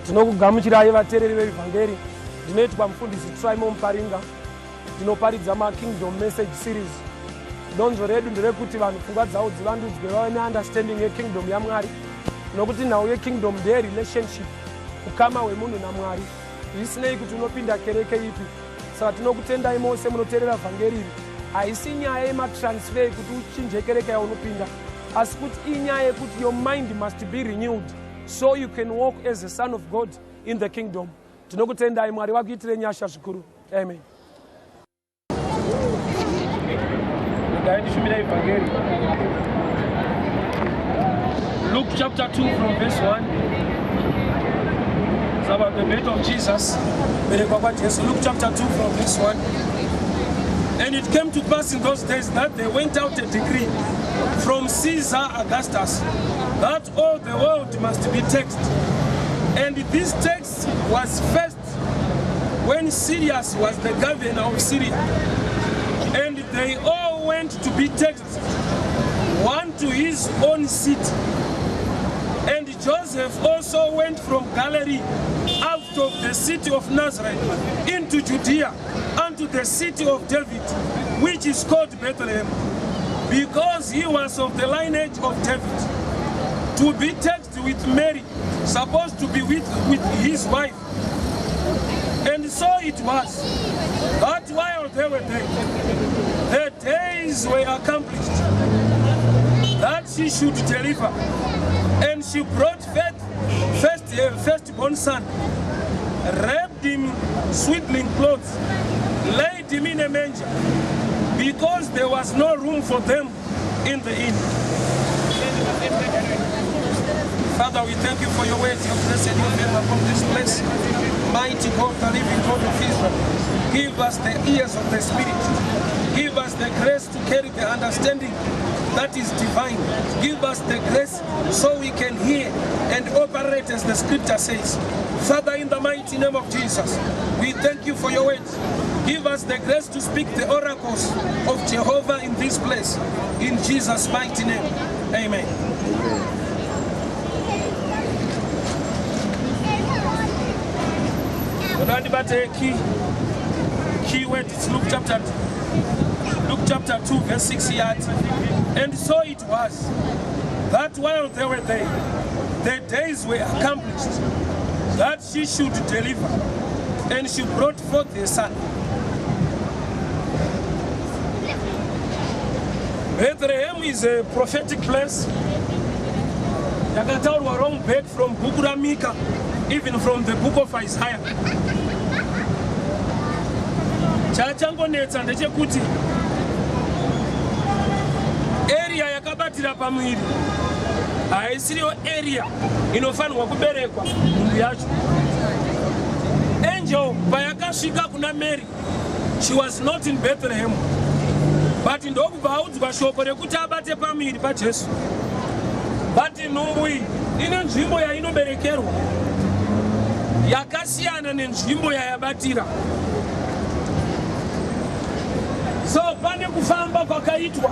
Tinokugamuchirai vateereri veVhangeri. Ndinoitwa Mufundisi Trymore Muparinga. Ndinoparidza maKingdom Message Series. Donzvo redu nderekuti vanhu pfungwa dzavo dzivandudzwe vave neunderstanding yeKingdom yaMwari. Nokuti nhau yeKingdom ndeye relationship, ukama hwemunhu naMwari. Zvisinei kuti unopinda kereke ipi. Saka tinokutendai mose munoteerera vhangeri iri. Haisi nyaya yematransfer kuti uchinje kereke yaunopinda, asi kuti inyaya yekuti your mind must be renewed so you can walk as a son of God in the kingdom. Tinokutendai, Mwari vakuitire nyasha zvikuru. Amen. Regai ndishumire ivhangeri. Luke chapter 2 from verse 1. It's about the birth of Jesus. Berekwa kwaJesu. Luke chapter 2 from verse 1. And it came to pass in those days that there went out a decree from Caesar Augustus that all the world must be taxed. And this tax was first when Sirius was the governor of Syria. And they all went to be taxed, one to his own city. And Joseph also went from Galilee out of the city of Nazareth into Judea unto the city of David, which is called Bethlehem, because he was of the lineage of David, to be taxed with Mary, supposed to be with his wife. And so it was, that while they were there, the days were accomplished, that she should deliver. And she brought forth first her firstborn son, wrapped him swaddling clothes, laid him in a manger, because there was no room for them in the inn. Father, we thank you for your words, your grace and your favor upon this place. Mighty God, the living God of Israel, give us the ears of the Spirit. Give us the grace to carry the understanding that is divine. Give us the grace so we can hear and operate as the scripture says. Father, in the mighty name of Jesus, we thank you for your words. Give us the grace to speak the oracles of Jehovah in this place. In Jesus' mighty name, amen. Ndibate key word, it's Luke chapter 2 verse 6 yati, and so it was that while they were there, the days were accomplished that she should deliver, and she brought forth a son. Bethlehem is a prophetic place. Yakataurwa wrong back from book raMika, even from the book of Isaiah. Chachangonetsa ndechekuti area yakabatira pamuviri haisiriyo area inofanirwa kuberekwa nhumbu yacho. Angel payakasvika kuna Mary, she was not in Bethlehem, but ndokubva audzwa shoko rekuti abate pamuviri paJesu. But nhumbu iyi ine nzvimbo yainoberekerwa yakasiyana nenzvimbo yayabatira. So pane kufamba kwakaitwa,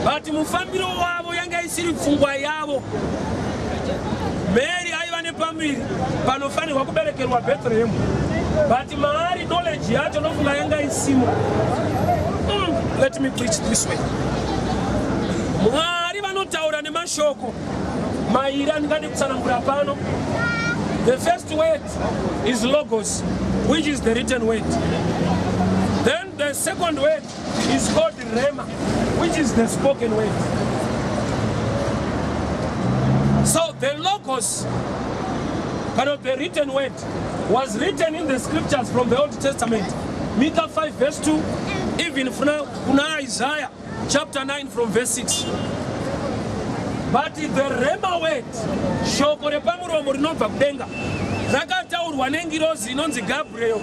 but mufambiro wavo yanga isiri pfungwa yavo. Mary aiva nepamuviri panofanirwa kuberekerwa Bethlehem, but maari knowledge yacho nofunga yanga isimo. Let me preach this way. Mwari vanotaura nemashoko mairi andingade kutsanangura pano. The first word is logos, which is the written word. Then the second word is called rhema, which is the spoken word. So the logos, kind of the written word, was written in the scriptures from the Old Testament. Micah 5 verse 2, even kuna Isaiah chapter 9 from verse 6. But the rhema word, shoko repamuromo rinobva kudenga, rakataurwa nengirozi inonzi Gabriel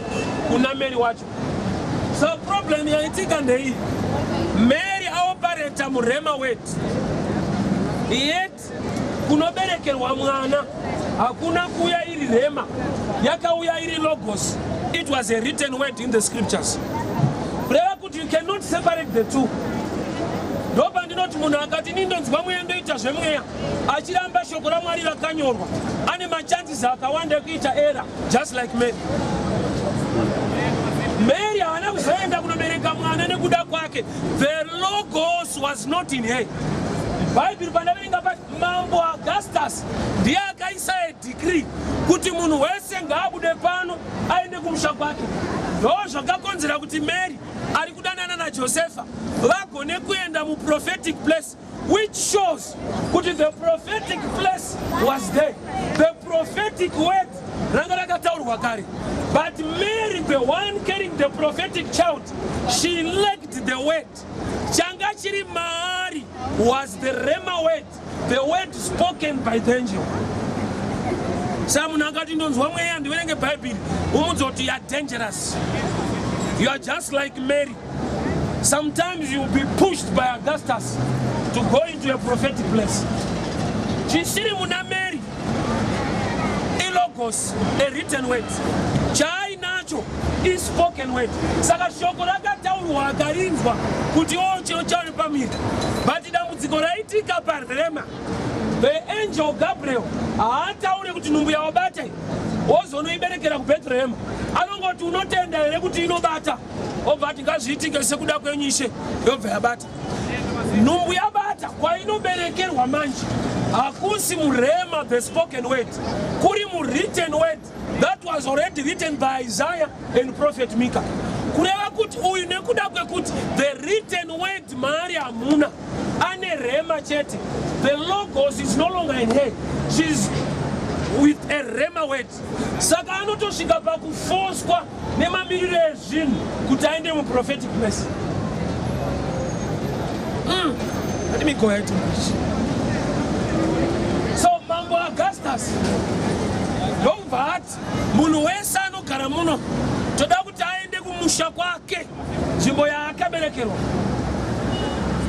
kuna Mary wacho. So problem yaitika ndei, Mary aoperata murhema word, yet kunoberekerwa mwana hakuna kuuya iri rhema, yakauya iri logos. It was a written word in the scriptures. Kureva kuti you cannot separate the two. ndinoti munhu akati ini ndonzwa mweya ndoita zvemweya achiramba shoko raMwari rakanyorwa, ane machances akawanda ekuita error just like Mary. Mary haana kuzoenda kunobereka mwana nekuda kwake. The logos was not in her. Bhaibheri pandaverenga pati Mambo Augustus ndiye akaisa a decree kuti munhu wese ngaabude pano aende kumusha kwake. Ndo zvakakonzera kuti Mary ari kudanana naJosefa vagone kuenda muprophetic place, which shows kuti the prophetic place was there. The prophetic word ranga rakataurwa kare, but Mary, the one carrying the prophetic child, she lacked the word. Changa chiri maari was the rhema word, the word spoken by the angel. Sa munhu akati ndonzwa mweya ndiverenge Bhaibheri, umudza kuti you are dangerous. You are just like Mary. Sometimes you will be pushed by Augustus to go into a prophetic place. Chisiri muna Mary ilogos, a written word. Chaainacho ispoken word. Saka shoko rakataurwa akarinzwa kuti o chiro chauri pamiri, but dambudziko raitika parema, the angel Gabriel haataure kuti nhumbu yawabata wozonoiberekera kuBethlehem. Anongoti, "Unotenda here kuti inobata?" Obva ati, "Ngazviitike sekuda kwenyu, Ishe." Yobva yabata. Nhumbu yabata, kwainoberekerwa manje hakusi murhema, the spoken word, kuri muwritten word that was already written by Isaiah and Prophet Mika. Kureva kuti uyu, nekuda kwekuti the written word maari hamuna, ane rhema chete. The logos is no longer in her. She's with a rhema word. Saka anotosvika pakufoswa nemamiriro ezvinhu kuti aende muprophetic place. Let me go ahead and preach. So Mambo Augustus ndobva ati munhu wese anogara muno toda kuti aende kumusha kwake, nzvimbo yaakaberekerwa.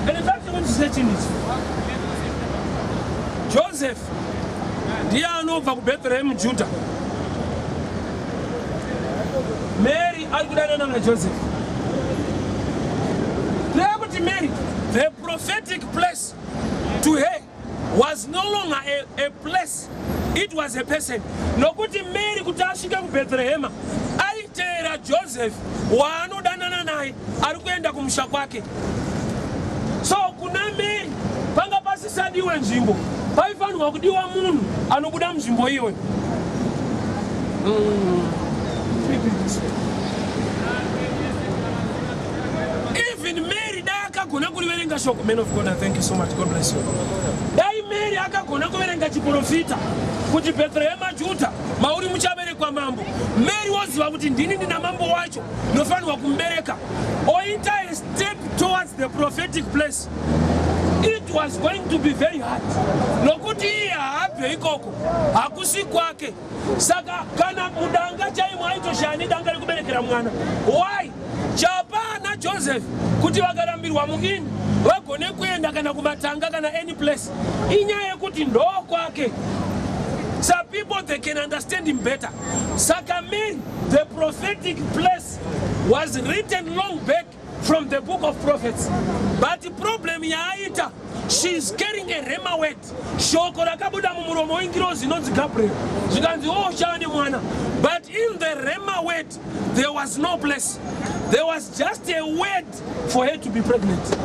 And in fact, kunzwise chinhu ichi, Joseph ndiye anobva kuBethlehem Juda. Mary ari kudanana naJoseph. Kureva kuti Mary, the prophetic place to her was no longer a place, it was a person. Nokuti Mary kuti asvike kuBhethlehema aiteera Joseph waanodanana naye ari kuenda kumusha kwake. So kuna Mary panga pasisadiwe nzvimbo, paifanirwa kudiwa munhu anobuda munzvimbo iyoyo. Even Mary dai akagona kuriverenga shoko, man of God, I thank you so much, God bless you. Dai Mary akagona kuverenga chiprofita kuti Bhethlehema Judha mauri muchaberekwa mambo, Mary woziva kuti ndini ndina mambo wacho, ndofanirwa kumubereka, oita a step towards the prophetic place, it was going to be very hard, nokuti iye haabve ikoko, hakusi kwake. Saka kana mudanga chaimo aitoshaya nedanga rekuberekera mwana. Why? Chapana Joseph kuti vakarambirwa muini vagone kuenda kana kumatanga kana any place, inyaya yekuti ndo kwake. Some people, they can understand him better. Saka Mary, the prophetic place was written long back from the book of prophets, but problem yaaita, she is carrying a rhema word, shoko rakabuda mumuromo wengirozi inonzi Gabriel, zvikanzi, "O, uchava nemwana." But in the rhema word there was no place. There was just a word for her to be pregnant.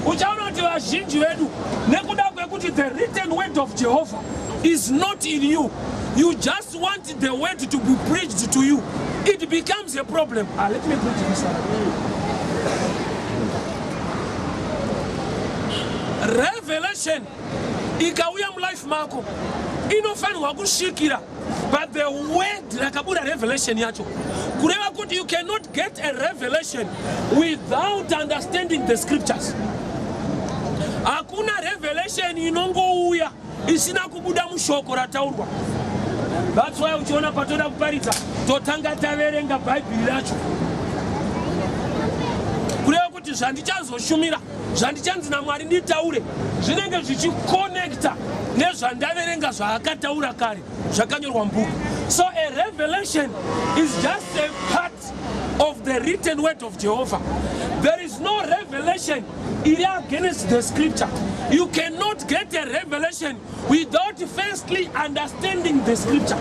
Uchaona kuti vazhinji vedu, nekuda kwekuti the written word of Jehovah is not in you, you just want the word to be preached to you, it becomes a problem. Ah, let me preach this one. Revelation ikauya mulife mako inofanirwa kusvikira but the word rakabuda revelation yacho. Kureva kuti you cannot get a revelation without understanding the scriptures. Hakuna revelation inongouya isina kubuda mushoko rataurwa. That's why uchiona patoda kuparidza totanga taverenga Bhaibheri racho. Kureva kuti zvandichazoshumira, zvandichanzi naMwari nditaure, zvinenge zvichikonekta nezvandaverenga, zvaakataura kare, zvakanyorwa mubhuku. So a revelation is just a part of the written word of Jehovah. There is no revelation iri against the scripture. You cannot get a revelation without firstly understanding the scripture.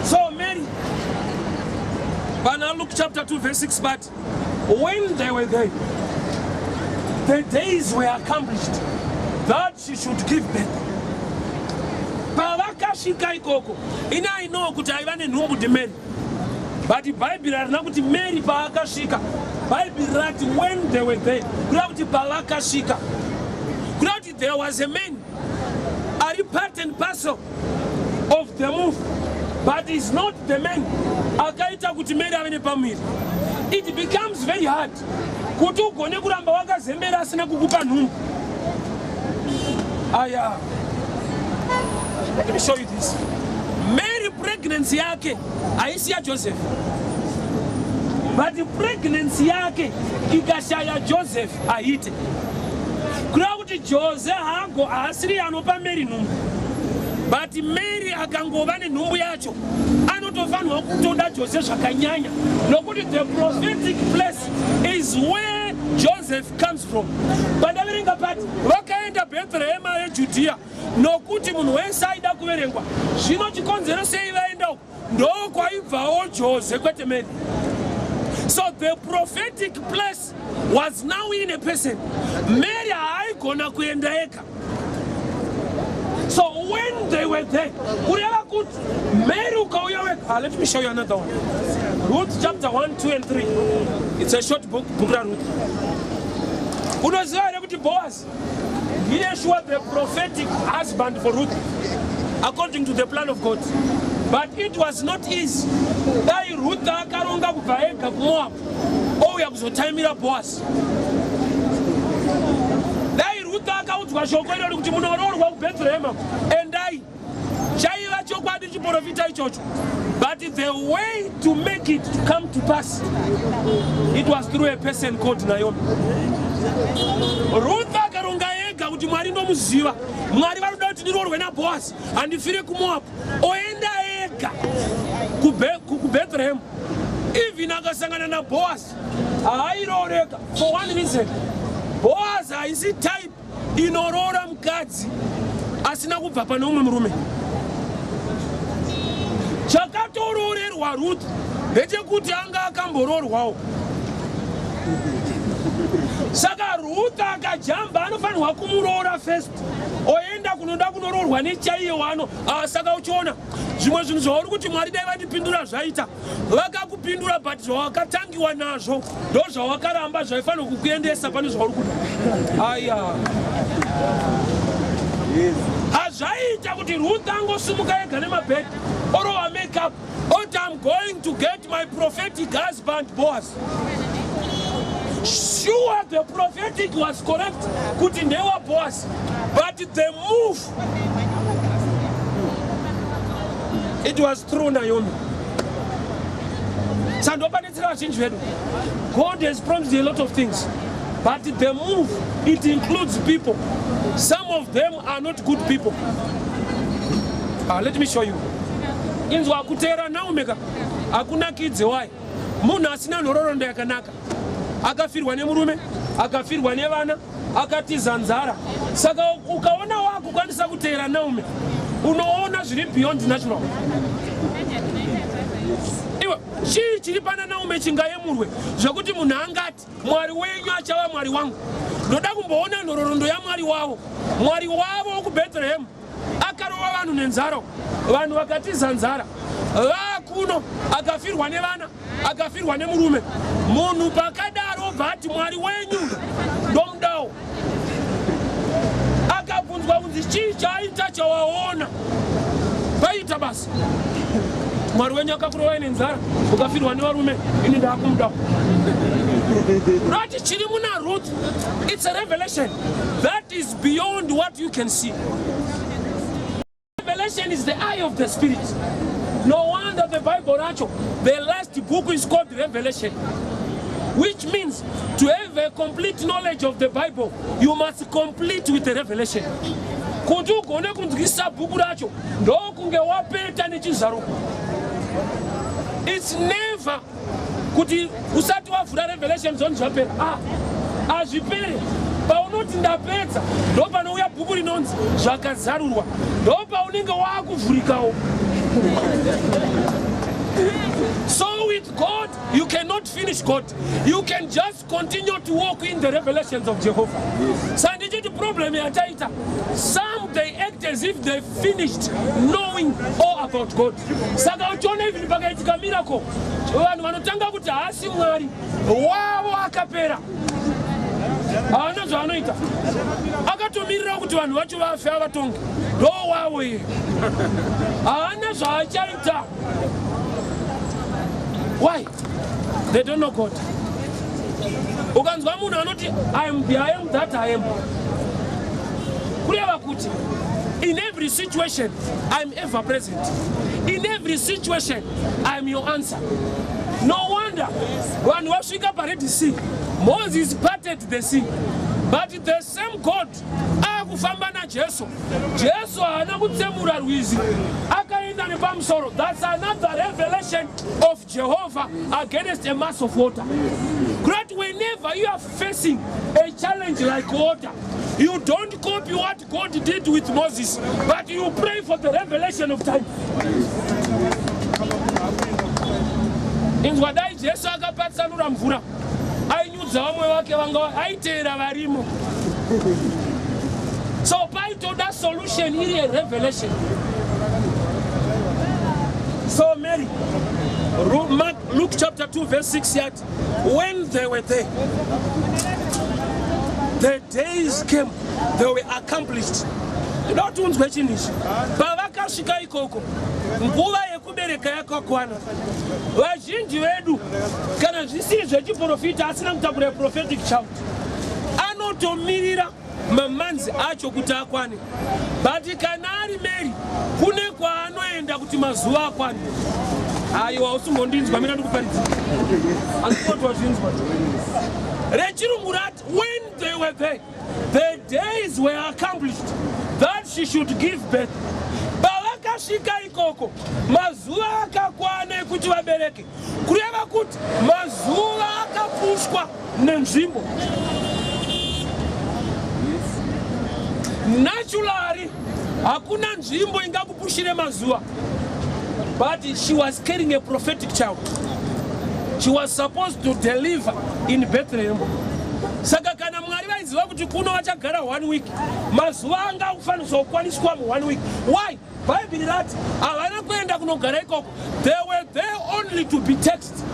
So Mary, pana Luke chapter 2 verse 6, but when they were there, the days were accomplished that she should give birth. Pavakasvika ikoko, ini I know kuti aiva nenhumbu ndiMary, but Bhaibheri harina kuti Mary paakasvika. Bhaibheri rati when they were there, kureva kuti pavakasvika, kureva kuti there was a man ari part and parcel of the move, but is not the man akaita kuti Mary ave nepamuviri. It becomes very hard kuti ugone kuramba wakazembera asina kukupa nhumbu. Aya, let me show you this. Mary, pregnancy yake haisi yaJoseph, but pregnancy yake ikashaya Joseph haite. Kureva kuti Jose hago haasiri anopa Mary nhumbu, but Mary akangova nenhumbu yacho anotofanirwa kutoda Jose zvakanyanya, nokuti the prophetic place is where Joseph comes from. Pandaverenga pati vakaenda Bhethlehema yeJudhiya nokuti munhu wese aida kuverengwa. Zvino chikonzero sei vaenda uko? Ndokwaibvawo Jose, kwete Mary. So the prophetic place was now in a person. Mary haaigona kuenda ega. So when they were there, kureva kuti Mary ukauya wega. Ah, let me show you another one. Ruth chapter 1, 2 and 3. It's a short book, book raRuth. Unoziva here kuti Boaz ndiye sure the prophetic husband for Ruth according to the plan of God? But it was not easy. Dai Ruth akaronga kubva ega kuMoab ouya kuzotaimira Boaz, dai Ruth akaudzwa shoko irori kuti munoroorwa kuBhethlehema, endai, chaiva chokwadi chiprofita ichocho. But the way to make it to come to pass, it was through a person called Naomi. Ruth akaronga ega kuti Mwari ndomuziva, Mwari vanoda kuti ndiroorwe naBoaz, handifire kuMoab, oenda ega kuBethlehem. Even akasangana naBoaz, haairoreka for one reason: Boaz haisi type inoroora mukadzi asina kubva pane umwe murume. Chakatoroorerwa Ruth ndechekuti anga akamboroorwawo. Saka Ruth akajamba anofanirwa kumuroora first, oenda kunoda kunoroorwa nechaiye wano. Ah, saka uchiona zvimwe zvinhu zvauri kuti Mwari dai vandipindura, zvaita vakakupindura, but zvawakatangiwa nazvo ndo zvawakaramba zvaifanira kukuendesa pane zvauri kuda. Aya, hazvaiita kuti Ruth angosimuka ega nemabhedhi, orova makeup, oti, "I'm going to get my prophetic husband Boaz." Sure, the prophetic was correct kuti ndewa Boaz, but the move, it was through Naomi. Sandopadetsera vazhinji vedu. God has promised a lot of things, but the move, it includes people. Some of them are not good people. Ah, let me show you. Inzwa, kuteera Naomi ka hakunakidze. Wai munhu asina nhororondo yakanaka, akafirwa nemurume, akafirwa nevana, akatiza nzara. Saka ukaona wakukwanisa kuteera Naomi, unoona zviri beyond natural. Iwe, chii chiri pana Naomi chingayemurwe zvekuti munhu angati, "Mwari wenyu achava Mwari wangu"? Ndoda kumboona nhororondo yaMwari wavo. Mwari wavo wekuBhethlehemu akarova vanhu nenzara, vanhu vakatiza nzara vakuno, akafirwa nevana, akafirwa nemurume. Munhu pakadaro obva ati, "Mwari wenyu ndomudawo." Akabvunzwa kunzi, "Chii chaaita chawaona paita basa? Mwari wenyu akakurovai nenzara, ukafirwa nevarume, ini ndaakumudawo." Rati chiri muna Ruth, it's a revelation that is beyond what you can see. Revelation is the eye of the spirit. No wonder the Bible racho, the last book is called Revelation, which means to have a complete knowledge of the Bible, you must complete with the revelation. Kuti ugone kunzwisisa bhuku racho, ndokunge wapeta nechizaruko. It's never kuti usati wavhura Revelation zone zvapera. Ah, hazvipere. Paunoti ndapedza, ndo panouya bhuku rinonzi Zvakazarurwa, ndo paunenge waakuvhurikawo. So with God, you cannot finish God. You can just continue to walk in the revelations of Jehovah. Yes. So ndichiti problem yataita, some they act as if they finished knowing all about God. Saka uchiona even pakaitika miracle, vanhu vanotanga kuti haasi Mwari wavo akapera. Haana zvaanoita. Akatomirira kuti vanhu vacho vafe avatonge. Ndo wavo iye. Haana zvaachaita. Why? They don't know God. Ukanzwa munhu anoti I am the I am that I am. Kureva kuti in every situation I am ever present. In every situation I am your answer. No wonder vanhu vasvika paRed Sea. Moses parted the sea. But the same God akufamba naJesu. Jesu haana kutsemura rwizi, akaenda nepamusoro. That's another revelation of Jehovah against a mass of water. Great, whenever you are facing a challenge like water, you don't copy what God did with Moses, but you pray for the revelation of time. Inzwa, dai Jesu akapatsanura mvura ainyudza vamwe vake vanga aiteera varimo. So paitoda solution iri a revelation. So Mary, Mark, Luke chapter 2 verse 6 yati, when they were there, the days came, they were accomplished. Ndoda kuti unzwe chinhu ichi. Pavakasvika ikoko, nguva yekubereka yakakwana. Vazhinji vedu kana zvisiri zvechiprofita asina kutakura prophetic child anotomirira mamanzi acho kuti akwane, but kana ari Mary kune kwaanoenda kuti mazuva akwane. Aiwa, usimbondinzwa, mina ndikuparidza andikoti wazvinzwa. Rechirungu rati when they were there, the days were accomplished that she should give birth. Pavakasvika ikoko, mazuva akakwana ekuti vabereke, kureva kuti mazuva akapushwa nenzvimbo. Naturally hakuna nzvimbo ingakupushire mazuva, but she was carrying a prophetic child. She was supposed to deliver in Bethlehem. Saka kana Mwari vaiziva kuti kuno vachagara one week, mazuva anga akufanirwa kukwaniswa mu one week. Why? Bhaibheri rati havana kuenda kunogara ikoko, they were there only to be taxed.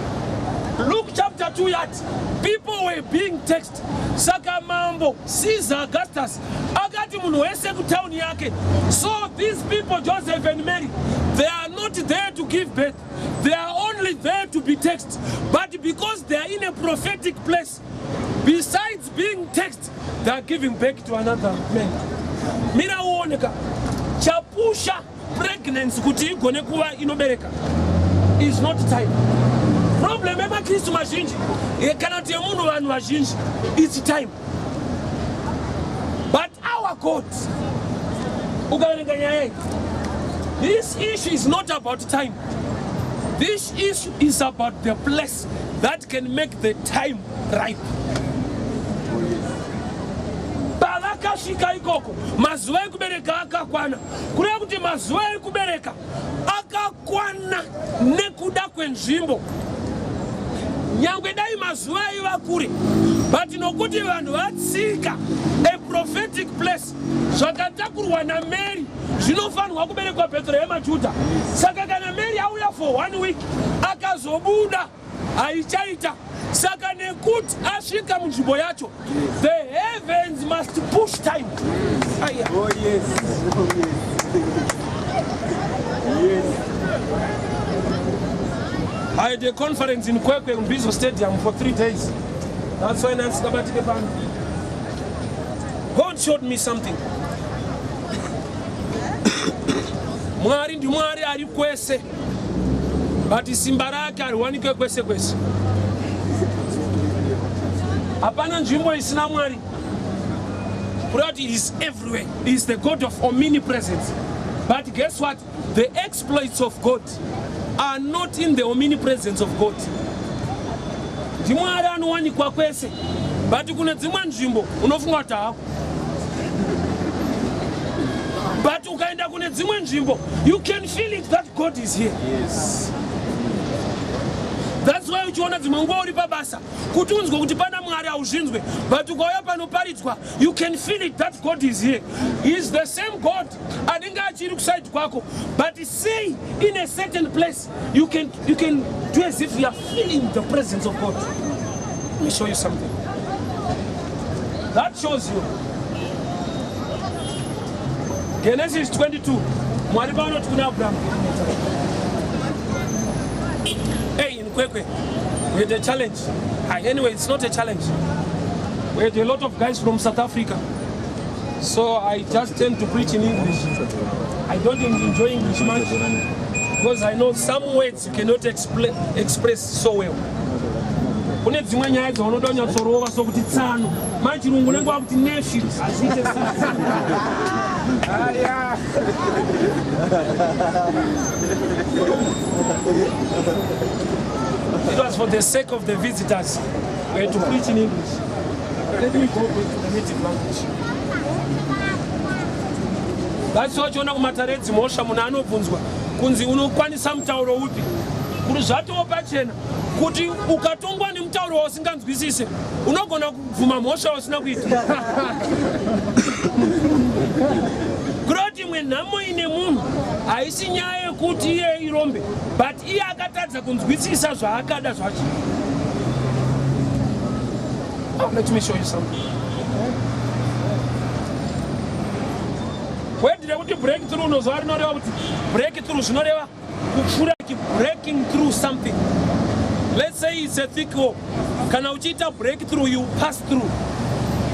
Luke chapter 2 yati people were being taxed. Saka mambo Caesar Augustus akati munhu wese kutauni yake. So these people, Joseph and Mary, they are not there to give birth, they are only there to be taxed. But because they are in a prophetic place, besides being taxed, they are giving back to another man. Mira uone ka, chapusha pregnancy kuti igone kuva inobereka is not time. Problem yemaKristu mazhinji kana kuti yemunhu vanhu vazhinji, it's time. But our God, ukaverenga nyaya iyi, this issue is not about time. This issue is about the place that can make the time ripe. Pavakasvika ikoko, mazuva ekubereka akakwana. Kureva kuti mazuva ekubereka akakwana nekuda kwenzvimbo. Nyangwe dai mazuva aiva kure, but nokuti vanhu vatsika a prophetic place, zvakatakurwa naMary zvinofanirwa kuberekwa Bethlehem Juda. Saka kana Mary auya for one week akazobuda, haichaita. Saka nekuti asvika munzvimbo yacho, the heavens must push time. Aya. Oh yes. Oh yes. Yes. I had a conference in Kwekwe Mbizo Stadium for 3 days. That's why ndasikabatike pano. God showed me something. Mwari ndiMwari ari kwese, but simba rake hariwanike kwese kwese. Hapana nzvimbo isina Mwari. Kureva kuti he is everywhere. He is the God of omnipresence. But guess what? The exploits of God are not in the omnipresence of God. NdiMwari anowanikwa kwese, but kune dzimwe nzvimbo unofunga kuti hako, but ukaenda kune dzimwe nzvimbo you can feel it that God is here. Yes. That's why uchiona dzimwe nguva uri pabasa kuti unzwe kuti pana Mwari hauzvinzwe, but ukauya panoparidzwa you can feel it that God is here. He is the same God anenge achiri kuside kwako, but say in a certain place you can do as if you are feeling the presence of God. Let me show you something that shows you. Genesis 22, Mwari paanoti kuna Abraham, hey, in Kwekwe we had a challenge. Ah, anyway, it's not a challenge. We had a lot of guys from South Africa, so I just tend to preach in English. I don't enjoy English much because I know some words you cannot express so well. Kune dzimwe nyaya dzaunoda kunyatsorova sokuti tsano mai chirungu unenge wakuti nephew, hazviite sense. Aya. It was for the sake of the visitors. We had to preach in English. Let me go back to the native language. That's why uchiona kumatare edzimhosva munhu anobvunzwa kunzi unokwanisa mutauro upi, kuti zvatoo pachena kuti ukatongwa nemutauro wausinganzwisise unogona kubvuma mhosva wausina kuita. Kuroti imwe nhamo ine munhu haisi nyaya yekuti iye irombe, but iye akatadza kunzwisisa zvaakada zvacho. Oh, let me show you something. Word rekuti breakthrough, unozva rinoreva kuti breakthrough zvinoreva kupfuura, breaking through something. Let's say it's a thick wall. Kana uchiita breakthrough, you pass through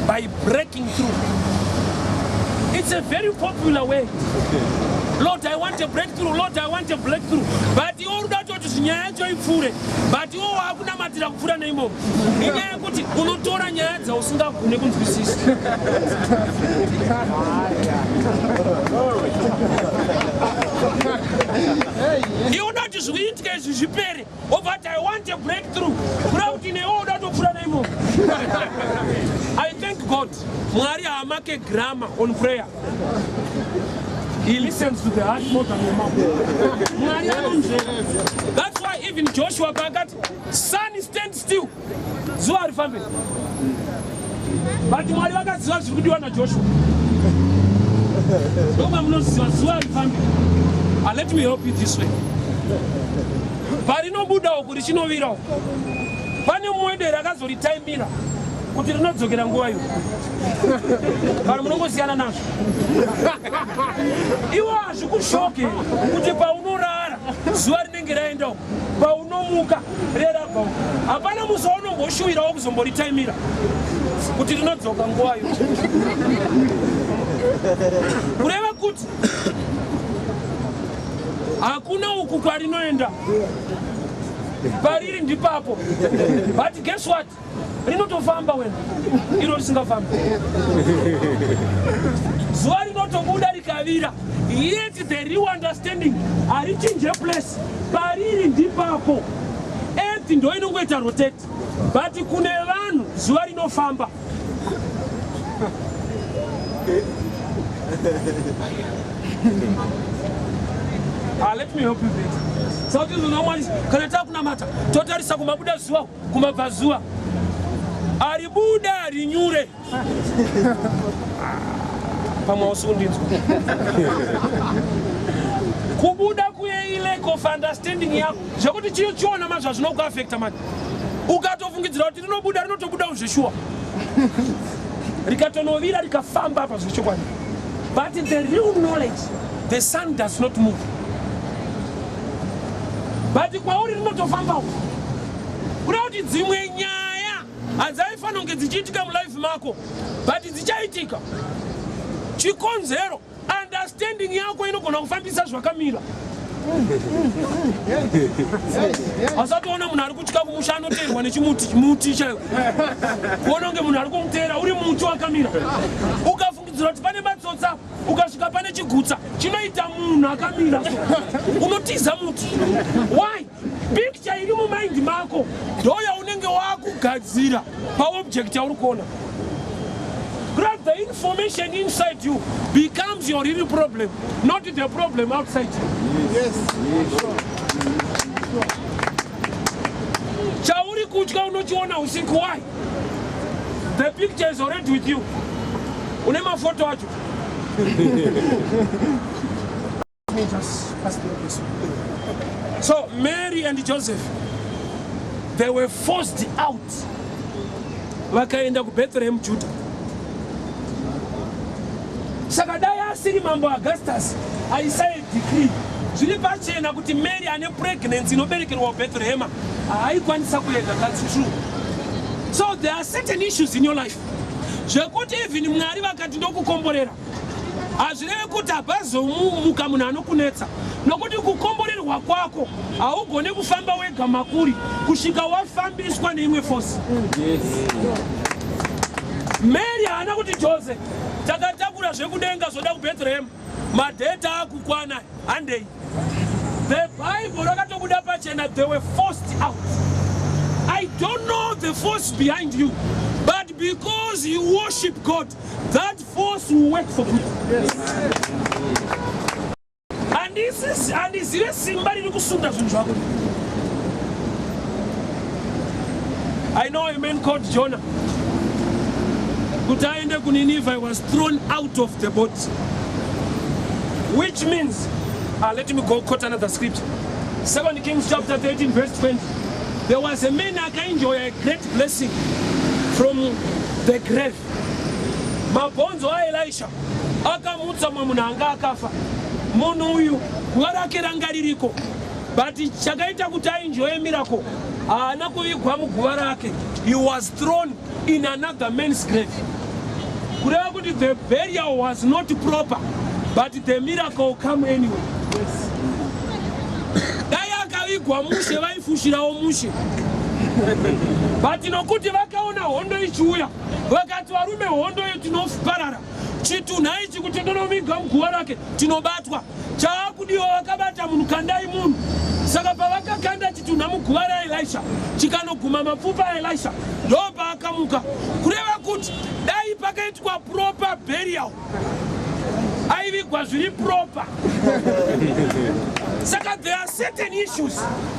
by breaking through. It's a very popular word. Lord, I want a breakthrough. Lord, I want a breakthrough. But iwe uri kuda kutoti zvinyaya yacho ipfuure, but iwe waakunamatira kupfuura neimomo. Inyaya yekuti unotora nyaya dzausingagone kunzwisisa. Iwe uda kuti zviitike izvi zvipere, wobva ati, "I want a breakthrough," kuda kuti newe uda kutopfuura neimomo. I thank God, Mwari haamake grammar on prayer. He listens to the heart more than your mouth. Mwari anonzvera. That's why even Joshua paakati, "Sun, stand still," zuva harifambe, but Mwari vakaziva zviri kudiwa naJoshua. Ndoma munoziva zuva harifambe. Ah, let me help you this way. Parinobuda uku richinovira uku, pane mumwe rakazoritaimira kuti rinodzokera nguva iyo. Kana munongosiyana nazvo, iwo hazvikushoke kuti paunorara zuva rinenge raenda uku, paunomuka rerabva uku. Hapana musi waunomboshuvirawo kuzomboritaimira kuti rinodzoka nguvayo. Kureva kuti hakuna uku kwarinoenda, pariri ndipapo. But guess what? Rinotofamba wena iro risingafambi. Zuva rinotobuda rikavira, yet the real understanding harichinje place. Pariri ndipapo. Earth ndo inongoita rotate, but kune vanhu zuva rinofamba. Ah, let me help you bit. Sauti zvinomwari, kana takunamata totarisa kumabuda zuva, kumabva zuva aribuda rinyure. Pamwe hausi kundinzwa. Kubuda kuye ilack of understanding yako, zvekuti chiyo chiona ma zvazvinokuafecta mani. Ukatofungidzira kuti rinobuda, rinotobuda zveshuwa, rikatonovira rikafamba apa zvechokwadi. But the real knowledge, the sun does not move, but kwauri rinotofambawo. Kuda kuti dzimwe nyaya hadzaifanira kunge dzichiitika mulife mako, but dzichaitika. Chikonzero, understanding yako inogona kufambisa zvakamira. Asationa munhu ari kutya kumusha anoteerwa nechimuti, muti chaiwo, kuona kunge munhu ari kumuteera uri muti wakamira. Ukafungidzira Ukafungidzira kuti pane matsotsa, ukasvika pane chigutsa chinoita munhu akamira so unotiza muti. Why? Picture iri mumind mako ndo yaunenge wakugadzira paobject yauri kuona. Grab the information inside you becomes your real problem, not the problem outside you. Yes. Chauri kutya unochiona usiku. Why? The picture is already with you. Une mafoto acho. Let me just pass the this. So Mary and Joseph, they were forced out. Vakaenda kuBethlehem Judah. Saka dai asiri mambo Augustus aisai decree zviri pachena kuti Mary ane pregnancy inoberekerwa kuBethlehem haaikwanisa kuenda. That's true. So there are certain issues in your life zvekuti even Mwari vakati ndokukomborera hazvireve kuti hapazomuka munhu anokunetsa, nokuti kukomborerwa kwako haugone kufamba wega makuri kusvika wafambiswa neimwe force. Yes. Mary haana kuti Jose takatakura zvekudenga zvoda kuBethlehem, madheta akukwana, handei. The Bible rakatobuda pachena, they were forced out. I don't know the force behind you, but because you worship God, that force will work for good. Yes. Handizive simba riri kusunda zvinhu zvako. I know a man called Jonah. Kuti aende kuNineveh, he was thrown out of the boat. Which means, let me go quote another scripture. 2 Kings chapter 13 verse 20. There was a man akaenjoy a great blessing from the grave. Mabhonzo aElisha akamutsa mumwe munhu anga akafa. Munhu uyu guva rake ranga ririko, but chakaita kuti aenjoye miracle, haana kuvigwa muguva rake. He was thrown in another man's grave. Kureva kuti the burial was not proper, but the miracle come anyway. Yes. Dai akavigwa mushe, vaifushirawo mushe, but nokuti vakaona hondo ichiuya, vakati varume, hondo iyo tinoparara, chitunha ichi kuti ndonoviga muguva rake tinobatwa, chaakudiwa vakabata munhu, kandai munhu. Saka pavakakanda chitunha muguva raElisha, chikanoguma mapfupa aElisha, ndo paakamuka. Kureva kuti dai pakaitwa proper burial, aivigwa zviri proper. Saka there are certain issues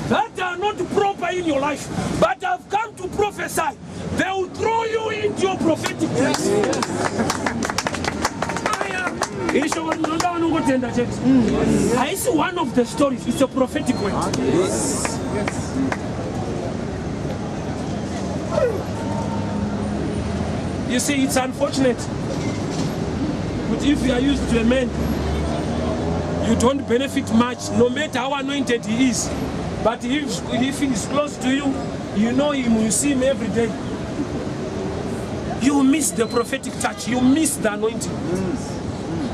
that are not proper in your life, but I've come to prophesy, they will throw you into your prophetic place. Aya, iri shoko rinoda vanongotenda chete. Haisi one of the stories, it's a prophetic word. Yes. Yes. You see, it's unfortunate, but if you are used to a man, you don't benefit much, no matter how anointed he is. But if he is close to you, you know him, you see him every day, you miss the prophetic touch, you miss the anointing.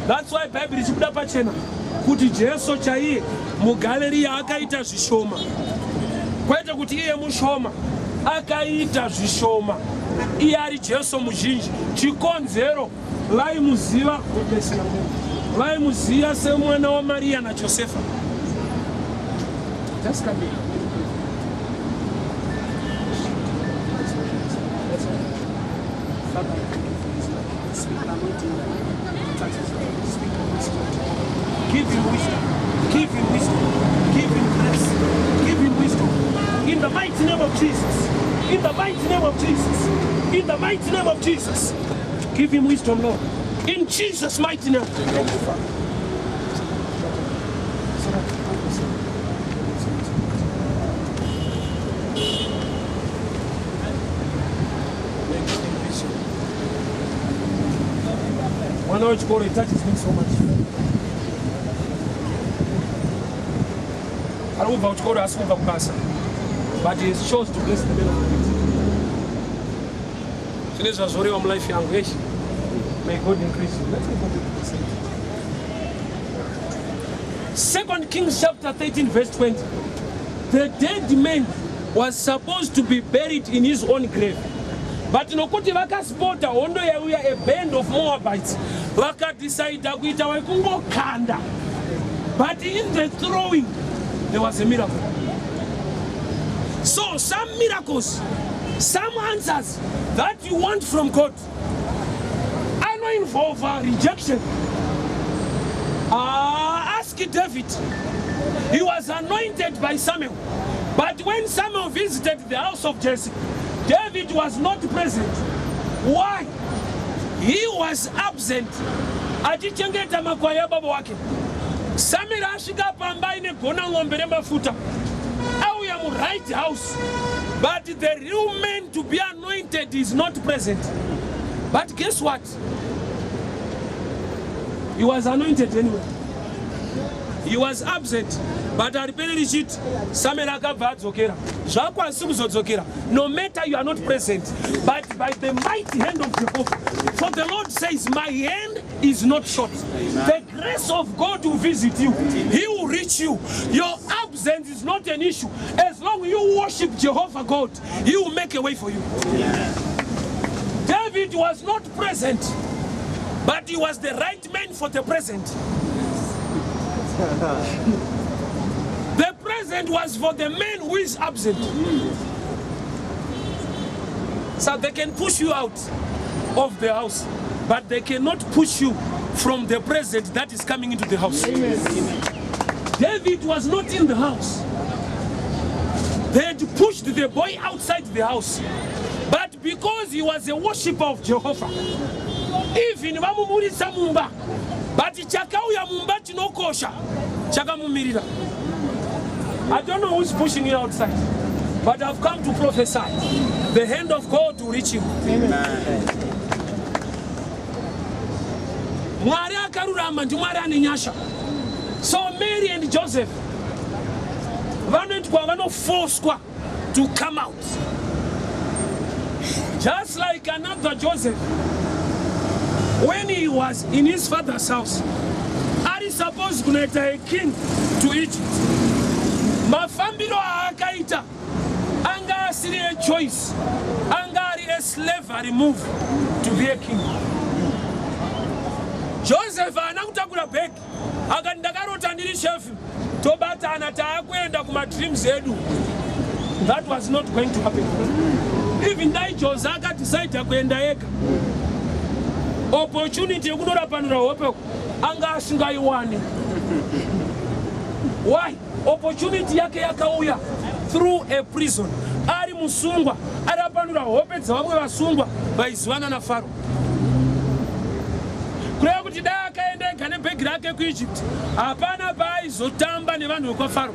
That's why Bible ichibuda pachena kuti Jesu chaiye muGaleriya akaita zvishoma, kwete kuti iye mushoma, akaita zvishoma iye ari Jesu muzhinji. Chikonzero vaimuziva, vaimuziva semwana waMariya naJosefa. Just come here. Father, I thank you for his life. Speak anointing, touch his life. Speak wisdom. Give him wisdom. Give him wisdom. Give him grace. Give him wisdom. In the mighty name of Jesus. In the mighty name of Jesus. In the mighty name of Jesus. Give him wisdom, Lord. In Jesus' mighty name. Thank you, Father. Mwana wechikoro, it touches me so much. Ari kubva kuchikoro, asi kubva kubasa, but he chose to bless the man of God. Zvine zvazvoreva mulife yangu yechi. May God increase you. Let's go to the same. Second Kings chapter 13 verse 20. The dead man was supposed to be buried in his own grave. But nokuti vakaspota hondo yauya, a band of Moabites. Vakadhisaidha kuita wekungokanda, but in the throwing there was a miracle. So some miracles, some answers that you want from God anoinvolve rejection. Ask David. He was anointed by Samuel, but when Samuel visited the house of Jesse, David was not present. Why? He was absent, achichengeta makwai ababa wake. Samuel asvika pamba aine gona ng'ombe remafuta, auya muright house, but the real man to be anointed is not present. But guess what? He was anointed anyway. He was absent, but hariperi richiti Samuel akabva adzokera. Zvako asi kuzodzokera, no matter you are not present, but by the mighty hand of Jehovah. For the Lord says, "My hand is not short." The grace of God will visit you. He will reach you. Your absence is not an issue. As long you worship Jehovah God, He will make a way for you. David was not present, but he was the right man for the present. The present was for the man who is absent. So they can push you out of the house, but they cannot push you from the present that is coming into the house. David was not in the house. They had pushed the boy outside the house. But because he was a worshipper of Jehovah, even vamuburitsa mumba, but chakauya mumba chinokosha chakamumirira. I don't know who's pushing you outside, but I've come to prophesy. The hand of God will reach you. Mwari akarurama, ndiMwari ane nyasha. So Mary and Joseph vanoitwa, vanofoswa to come out, just like another Joseph, when he was in his father's house, ari supposed kunoita a king to Egypt. Mafambiro aakaita anga asiri a choice, anga ari a slavery move to be a king. Joseph haana kutakura bhegi akati, "Ndakarota ndiri shefu, tobatana taakuenda kumadreams edu." That was not going to happen. Even dai Jose akadhisaidha kuenda ega, opportunity yekunorapanura hope anga asingaiwani. Why? Opportunity yake yakauya through a prison, ari musungwa, arapanura hope dzavamwe vasungwa vaizivana naFaro. Kureva kuti dai akaenda ega nebhegi rake kuEgypt, hapana paaizotamba nevanhu vekwaFaro.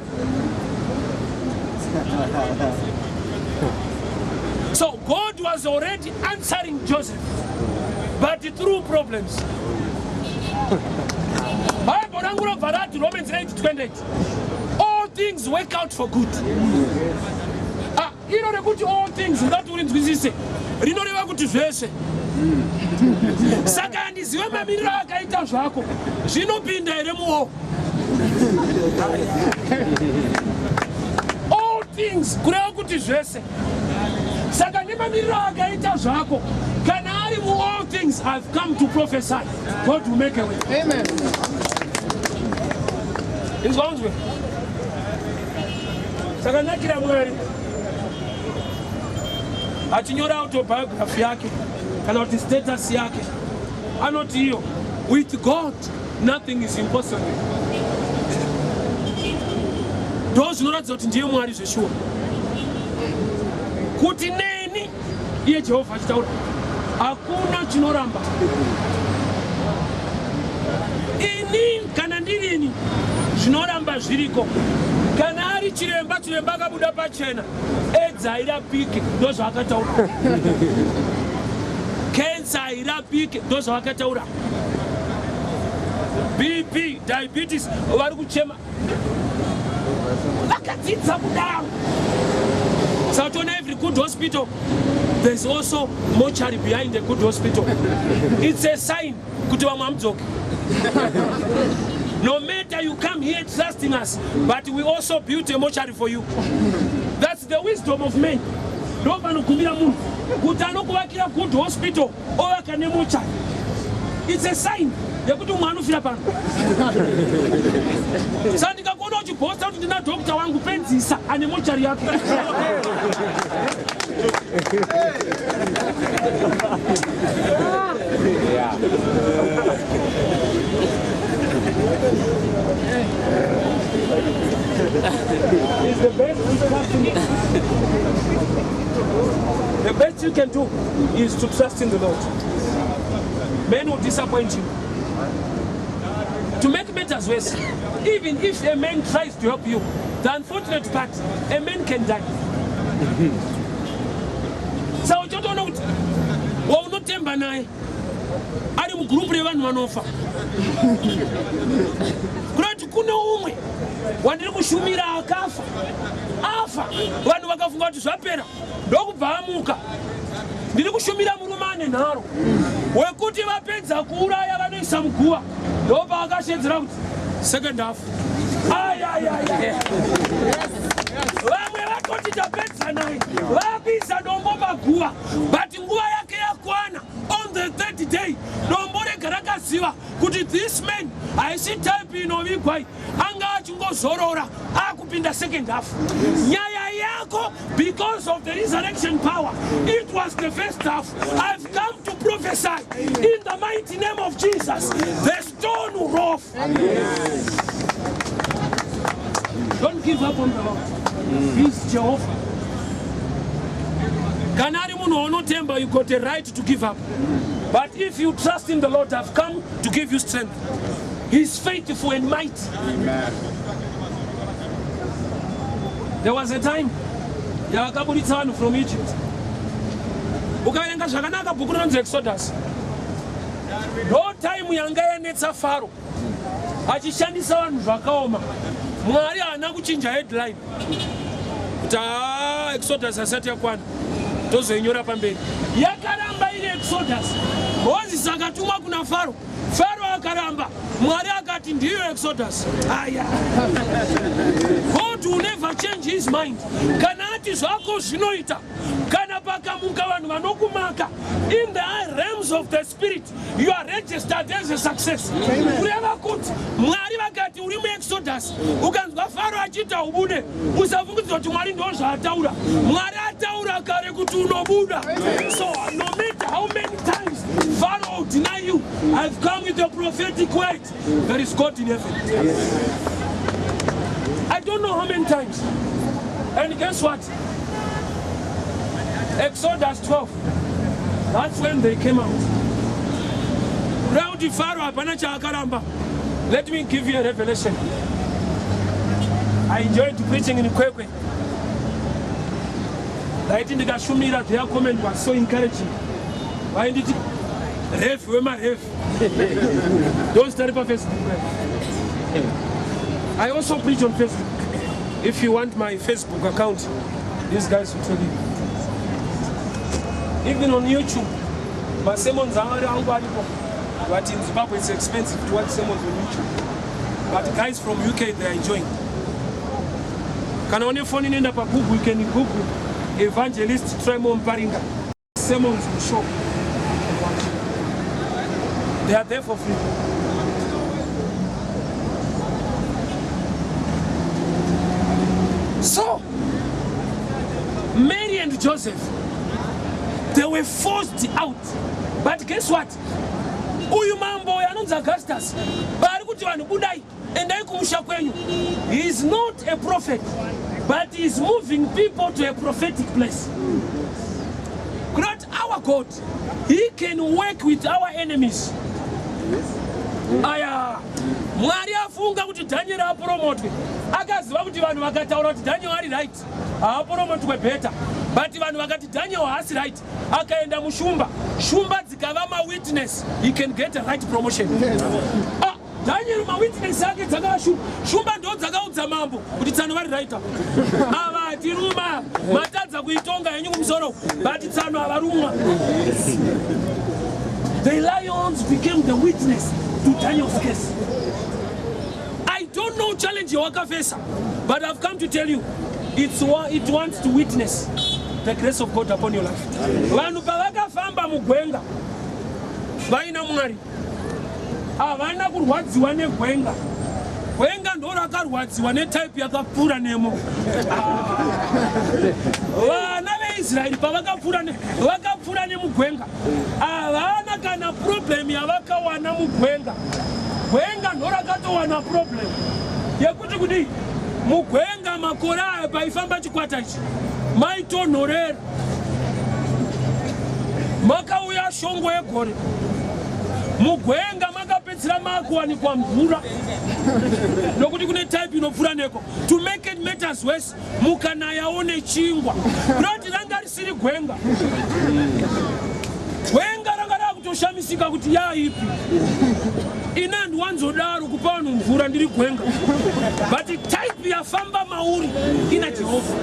So God was already answering Joseph, but through problems. Bible rangu robva rati, Romans 8:28, "All things work out for good." Ah, iro rekuti all things, ngati urinzwisise, rinoreva kuti zvese. Saka handizive mamiriro akaita zvako, zvinopinda here muo all things? Kureva kuti zvese. Saka nemamiriro akaita zvako, kana ari muall things, I've come to prophesy, God will make a way. Amen. Inzwa unzwe, sakanakira Mwari achinyora autobiography yake kana kuti status yake, anoti iyo, "With God nothing is impossible." Ndo zvinoratidza kuti ndiye Mwari zveshuwa, kuti neni iye Jehovha achitaura, hakuna chinoramba. Ini kana ndirini, zvinoramba zviriko. Kana ari chiremba, chiremba akabuda pachena, AIDS hairapike, ndo zvaakataura. Kensa hairapike, ndo zvavakataura. BP, diabetes, vari kuchema vakadzidza kudaro. Saka toona every good hospital, there's also mortuary behind the good hospital. It's a sign kuti vamwe hamudzoki. No matter you come here trusting us, but we also built a mortuary for you. That's the wisdom of men. Ndo panogumira munhu kuti anokuvakira good hospital, ovaka nemortuary. It's a sign yekuti umwe anofira pano. Saka ndikakuona uchibhosta kuti ndina doctor wangu, pedzisa ane mochari yako. Is the best to trust in The best you can do is to trust in the Lord. Men will disappoint you. To make matters worse, even if a man tries to help you, the unfortunate part, a man can die. Saka uchotoona kuti waunotemba naye ari mugurupu revanhu vanofa. Kunoti kune umwe wandiri kushumira akafa, afa, vanhu vakafunga kuti zvapera, ndokubva amuka. Ndiri kushumira murume ane nharo wekuti vapedza kuuraya vanoisa muguva, ndopaakashedzera kuti second half. Ayayaya, vamwe vatoti tapedza naye, vakuisa dombo paguva, but nguva yake yakwana. On the third day, dombo rega rakaziva kuti this man haisi type inovigwa, anga achingozorora, akupinda second half. Nyaya yako, because of the resurrection power, it was the first half. I've come to prophesy in the mighty name of Jesus, the stone will roll off. Don't give up on the Lord. He's Jehovah. Kana ari munhu waunotemba, you got a right to give up, but if you trust in the Lord, I've come to give you strength. He's faithful and mighty. There was a time yavakaburitsa vanhu from Egypt. Ukaverenga zvakanaka bhuku rinonzi Exodus, ndo time yanga yanetsa Faro achishandisa vanhu zvakaoma. Mwari haana kuchinja headline kuti haa, Exodus asati yakwana, tozoinyora pamberi. Yakaramba iri Exodus. Moses akatumwa kuna Faro, Faro akaramba, Mwari akati ndiyo Exodus. Aya, God will never change his mind. Kana ati zvako zvinoita, kana pakamuka vanhu vanokumaka, in the realms of the spirit you are registered as a success. Kureva kuti Mwari vakati uri muExodus, ukanzwa Faro achiita ubude, usafungidzira kuti Mwari ndo zvaataura. Mwari ataura kare kuti unobuda. So no matter how many times Pharaoh will deny you, I've come with a prophetic word: there is God in heaven. I don't know how many times. And guess what? Exodus 12, that's when they came out. Kureva Pharaoh hapana chaakaramba. Let me give you a revelation. I enjoyed preaching in Kwekwe. Ndaiti ndikashumira, their comment was so encouraging. Vainditi Rev wemaRev. Don't start paFacebook. I also preach on Facebook. If you want my Facebook account, these guys will tell you. Even on YouTube, masermons angu aripo. But in Zimbabwe it's expensive to watch sermons on YouTube, but guys from UK, they are enjoying. Kana une phone inoenda paGoogle, you can Google Evangelist Trymore Mparinga sermons will show and watch. They are there for free. So Mary and Joseph, they were forced out, but guess what? Uyu mambo uyu anonzi Augustus, paari kuti vanhu budai, endai kumusha kwenyu, he is not a prophet, but he is moving people to a prophetic place. Not our God, he can work with our enemies. Aya, Mwari afunga kuti Daniel apromotwe, akaziva kuti vanhu vakataura kuti Daniel ari right, haapromotwe better, but vanhu vakati Daniel haasi right, akaenda mushumba, shumba dzikava mawitness, he can get a right promotion. Ah, Daniel mawitness ake dzakava shumba. Shumba ndo dzakaudza mambo kuti tsano vari right ava, tiruma matadza kuitonga henyu kumusoro, but tsano havarumwa. The lions became the witness to Daniel's case. I don't know challenge yawakafesa, but I've come to tell you it wants to witness the grace of God upon your life. Vanhu pavakafamba mugwenga vaina Mwari. Havana kurwadziwa negwenga. Gwenga ndo rakarwadziwa netype yakapfuura nemo. Vana veIsraeri pavakapfuura vakapfuura nemugwenga, havana kana problem yavakawana mugwenga. Gwenga ndo rakatowana problem yekuti kudii mugwenga makore aya paifamba chikwata ichi maitonhorera makauya shongwe yegore mugwenga makapedzisira makuwanikwa mvura nokuti kune type inopfuura neko to make it matters worse mukanayawo nechingwa roti ranga risiri gwenga gwenga ranga rakutoshamisika kuti yaipi ini handiwanzodaro kupa vanhu mvura ndiri gwenga but type yafamba mauri ina Jehovha.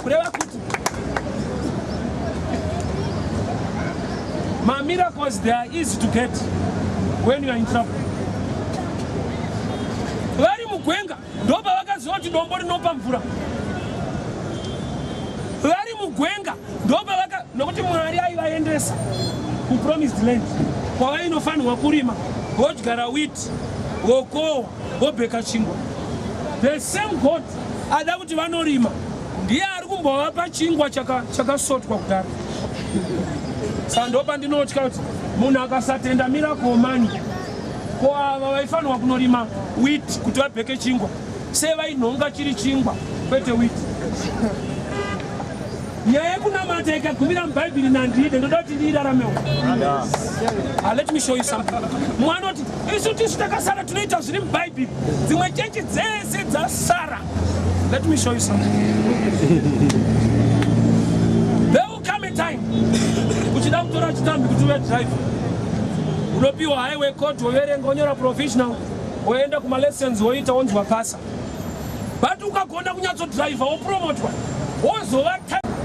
Kureva kuti mamiracles, they are easy to get when you are in trouble. Vari mugwenga ndopavakaziva kuti dombo rinopa mvura. Vari mugwenga ndopavaka, nokuti Mwari aivaendesa kupromised land kwavainofanirwa kurima, vodyara wheat, vokohwa, vobheka chingwa. The same God ada kuti vanorima ndiye ari kumbovapa chingwa chakasotwa kudhara. Saka ndopandinotya kuti munhu akasatenda miracle money, ko ava vaifanirwa kunorima wheat kuti vabheke chingwa, sei vainhonga chiri chingwa kwete wheat? Nyaya yekunamata ikagumira mubhaibheri nandide, ndoda kuti ndiiraramewo. Ah, let me show you something. Mwanoti isu tisu takasara tinoita zviri mubhaibheri, dzimwe chechi dzese dzasara. Let me show you something. There will come a time uchida kutora chitambi kuti uve driver, unopiwa highway code, woverenga, wonyora provisional, woenda kumalessons, woita, wonzwa pasa. But ukagona kunyatsodhiraivha, wopromotwa, wozova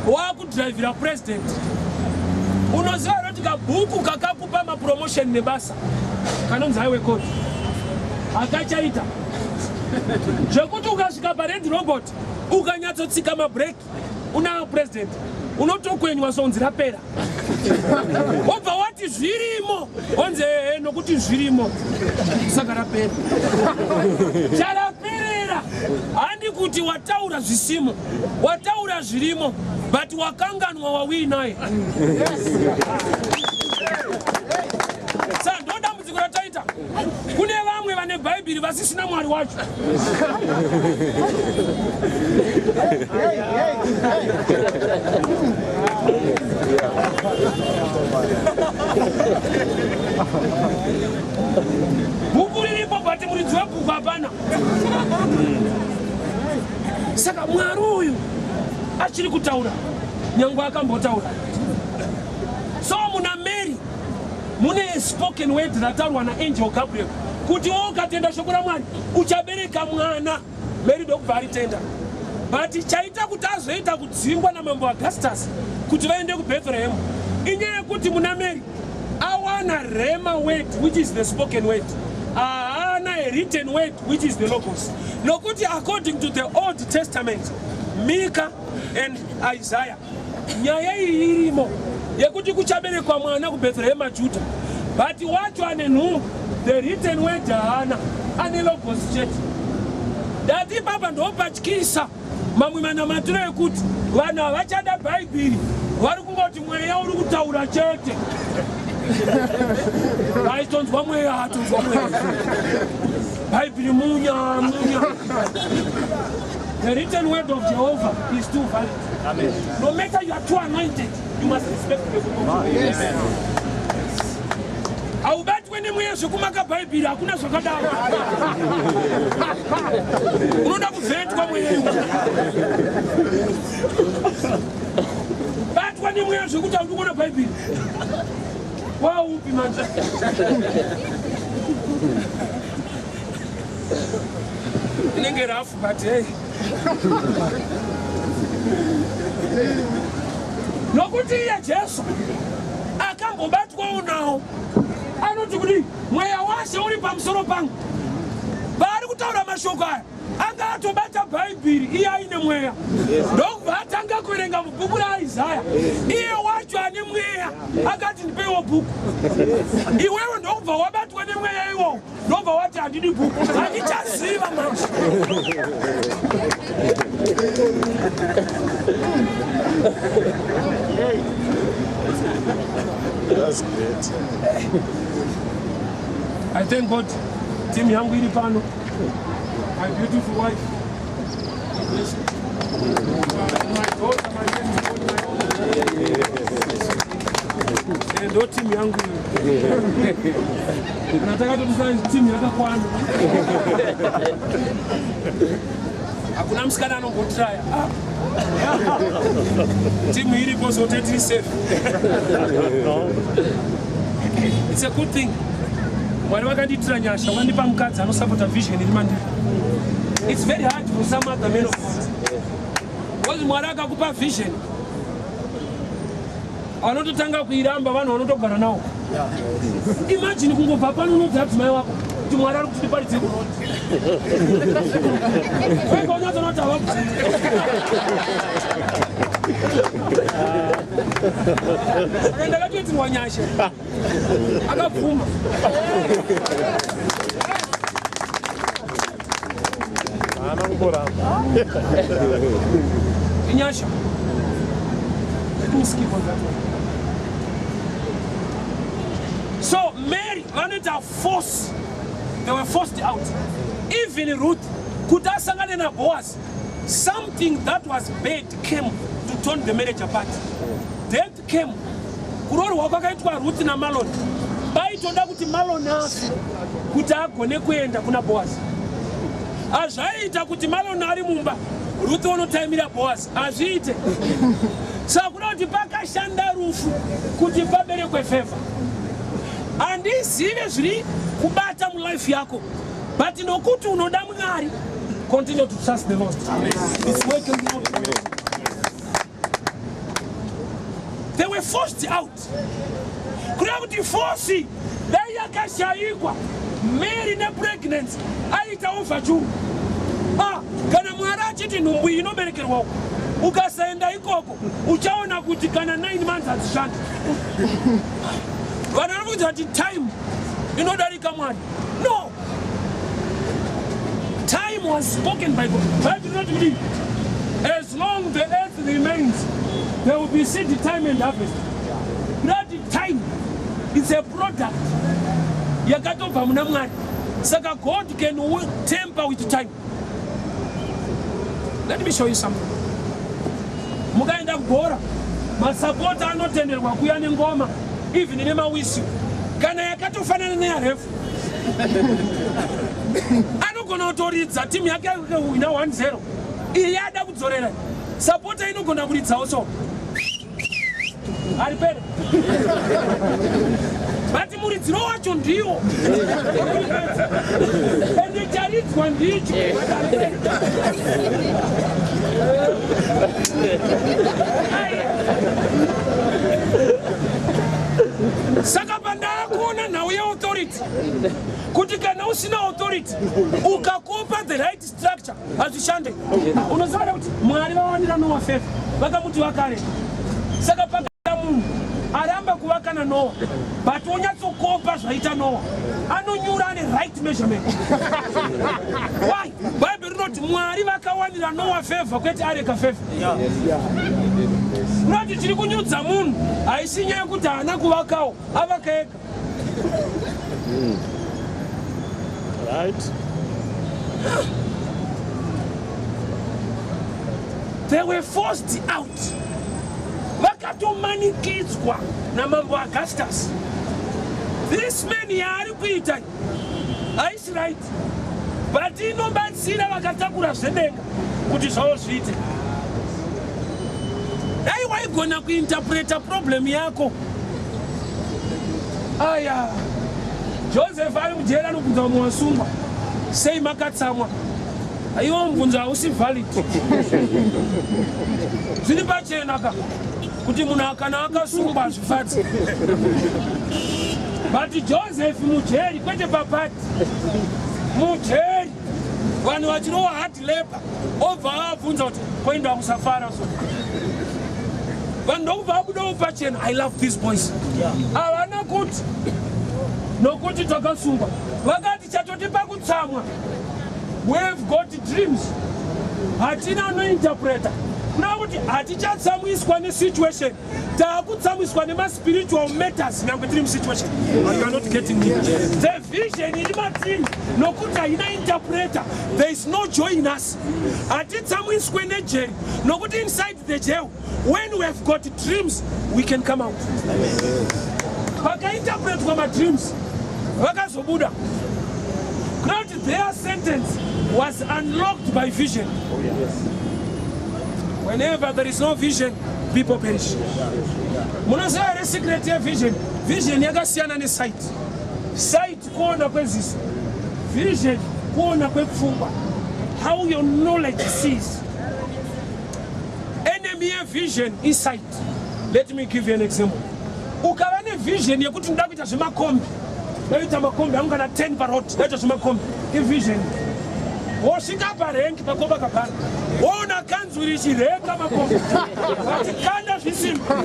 wakudhiraivhira president. Unoziva here kuti kabhuku kakakupa mapromotion nebasa kanonzi highway code hakachaita, zvekuti ukasvika pared robot ukanyatsotsika mabreki una president, unotokwenywa sonzi rapera, wobva wati zvirimo, onzi ehe, nokuti zvirimo saka rapera. Charaperera handi kuti wataura zvisimo, wataura zvirimo, but wakanganwa wawinaye. Sa ndo dambudziko rataita. Kune vamwe vane bhaibheri vasisina Mwari wacho. Bhuku riripo, but muridzi webhuku hapana. Saka Mwari uyu achiri kutaura nyange akambotaura. So muna Mary mune spoken word rataurwa naangel Gabriel kuti wo ukatenda shoko raMwari uchabereka mwana. Mary ndokubva aritenda, but chaita kuti azoita kudzingwa namambo Augustus kuti vaende kuBethlehem inyaya yekuti muna Mary awana rhema word, which is the spoken word, haana a written word, which is the Logos, nokuti according to the Old Testament, Mika and Isaiah, nyaya iyi irimo yekuti kuchaberekwa mwana kuBhethlehema Juda, but wacho ane nhumbu, the written word haana, ane Logos chete. Dati ipapa ndopatyisa mamwe manamatiro ekuti vanhu havachada bhaibheri, vari kungoti mweya uri kutaura chete. Aitonzwa mweya, atonzwa mweya, bhaibheri munya munya. The written word of Jehovah is still valid. Amen. No matter you are too anointed, you must respect the book of Jehovah. Haubatwe nemweya zvekumaka bhaibheri, hakuna zvakadaro. Unoda kuvhetwa mweya. Batwa nemweya zvekuti haudi kuona bhaibheri. Waupi manje? Inenge rafu, but hey. Nokuti iye Jesu akambobatwawo nawo, anoti kuti mweya waShe uri pamusoro pangu. Paari kutaura mashoko aya anga atobata bhaibheri, iye aine mweya, ndokubva atanga kuverenga mubhuku raIsaya. Iye wacho ane mweya. Akati ndipeiwo bhuku. Iwewe ndokubva wabatwa nemweya iwowo, ndobva wati handidi bhuku, handichaziva manje. That's great. I thank God, team yangu iri pano. My beautiful wife. God bless you. My daughter, my firstborn, my own. Eh, ndo team yangu iyo. Nataka tutusane team yakakwana. Hakuna musikana anombotraya. Ah. Team iripo so tiri safe. It's a good thing. Mwari vakandiitira nyasha, vakandipa mukadzi anosapota vision iri mandiri. It's very hard for some other men of God. Because Mwari akakupa vision, vanototanga kuiramba vanhu vanotogara nawo. Imagine kungobva pano unobva adzimai wako kuti Mwari ari kuti ndiparidze kurodi. Wega unyatsoona kuti havabvumi. Saka ndakatoitirwa nyasha. Akabvuma. Haana kumboramba. Inyasha. Let me skip on that one. So Mary vanoita force. They were forced out. Even Ruth kuti asangane naBoaz, something that was bad came to turn the marriage apart. Death came. Kuroorwa kwakaitwa Ruth naMalon. Paitoda kuti Malon afe kuti agone kuenda kuna Boaz. Hazvaiita kuti Malon ari mumba, Ruth onotaimira Boaz. Hazviite. Saka kuda kuti pakashanda rufu kuti paberekwe favor. Handizive zviri kubata mulife yako, but nokuti unoda Mwari, continue to trust the Lord. It's working out. They were forced out. Kureva kuti force dai yakashayikwa, Mary nepregnancy aita overdue. Ah, kana Mwari achiti nhumbu iyi inoberekerwa uko, ukasaenda ikoko uchaona kuti kana 9 months hadzishandi. Vanhu vanofungidzira kuti time inodarika Mwari. No, time was spoken by God. Bible inoti kudii? As long the earth remains, there will be seed time and harvest. Kureva time is a product yakatobva muna Mwari. Saka God can tamper with time. Let me show you something. Mukaenda kubhora, masapota anotenderwa kuya nengoma even nemawhistle. Kana yakatofanana neyaref, anogona kutoridza timu yake ina 1-0, iyi yada kudzorera, sapota inogona kuridzawo so haripere, but muridziro wacho ndiwo ende charidzwa ndicho. But haripere. Ai. Saka pandaakuona nhau yeauthority, kuti kana usina authority ukakopa the right structure hazvishande. Unoziva kuti Mwari vawanira Noah favor, vakamuti vakare. Saka pakaita munhu aramba kuvaka naNoah, but wonyatsokopa zvaita Noah, anonyura ane right measurement. Why? Bhaibheri rinoti Mwari vakawanira Noah favor, kwete areka favor. Kunoti tiri kunyudza munhu haisi nyaya yekuti haana kuvakawo, avaka ega. Right. They were forced out, vakatomanikidzwa namambo Augustus. This man yaari kuita haisi right, but inobatsira vakatakura zvedenga kuti zvavo zviite. Dai waigona kuinterpreta problem yako. Aya, Joseph ari mujeri anobvunza vamwe vasungwa, sei makatsamwa? Iwo mubvunzo hausi valid. Zviri pachena ka kuti munhu kana akasungwa hazvifadzi, but Joseph mujeri, kwete papati, mujeri vanhu vachirowa hard labor, obva avabvunza kuti koenda kusafara so. Vanhu ndokubva vabudawo pachena. I love these boys. Havana kuti nokuti takasungwa, vakati chatotipa kutsamwa, we have got dreams, hatina anointerpreta. Kureva kuti hatichatsamwiswa nesituation, taakutsamwiswa nemaspiritual matters nyangwe tiri musituation. You are not getting me. The vision iri matiri, nokuti haina interpreter, there is no joy in us. Hatitsamwiswe nejeri nokuti inside the jail, when we have got dreams, we can come out. Pakainterpretwa madreams, vakazobuda. Kureva kuti their sentence was unlocked by vision. Whenever there is no vision, people perish. Munoziva here secret yevision? Vision yakasiyana nesight. Sight kuona kweziso, vision kuona kwepfungwa, how your knowledge sees. Enemy yevision isight. Let me give you an example. Ukava nevision yekuti ndoda kuita zvemakombi, ndoita makombi angu kana 10 paroad, ndoita zvemakombi, ivision. Wosvika parenki paCopacabana, woona kanzuru ichireka makombi, vachikanda zvisimba,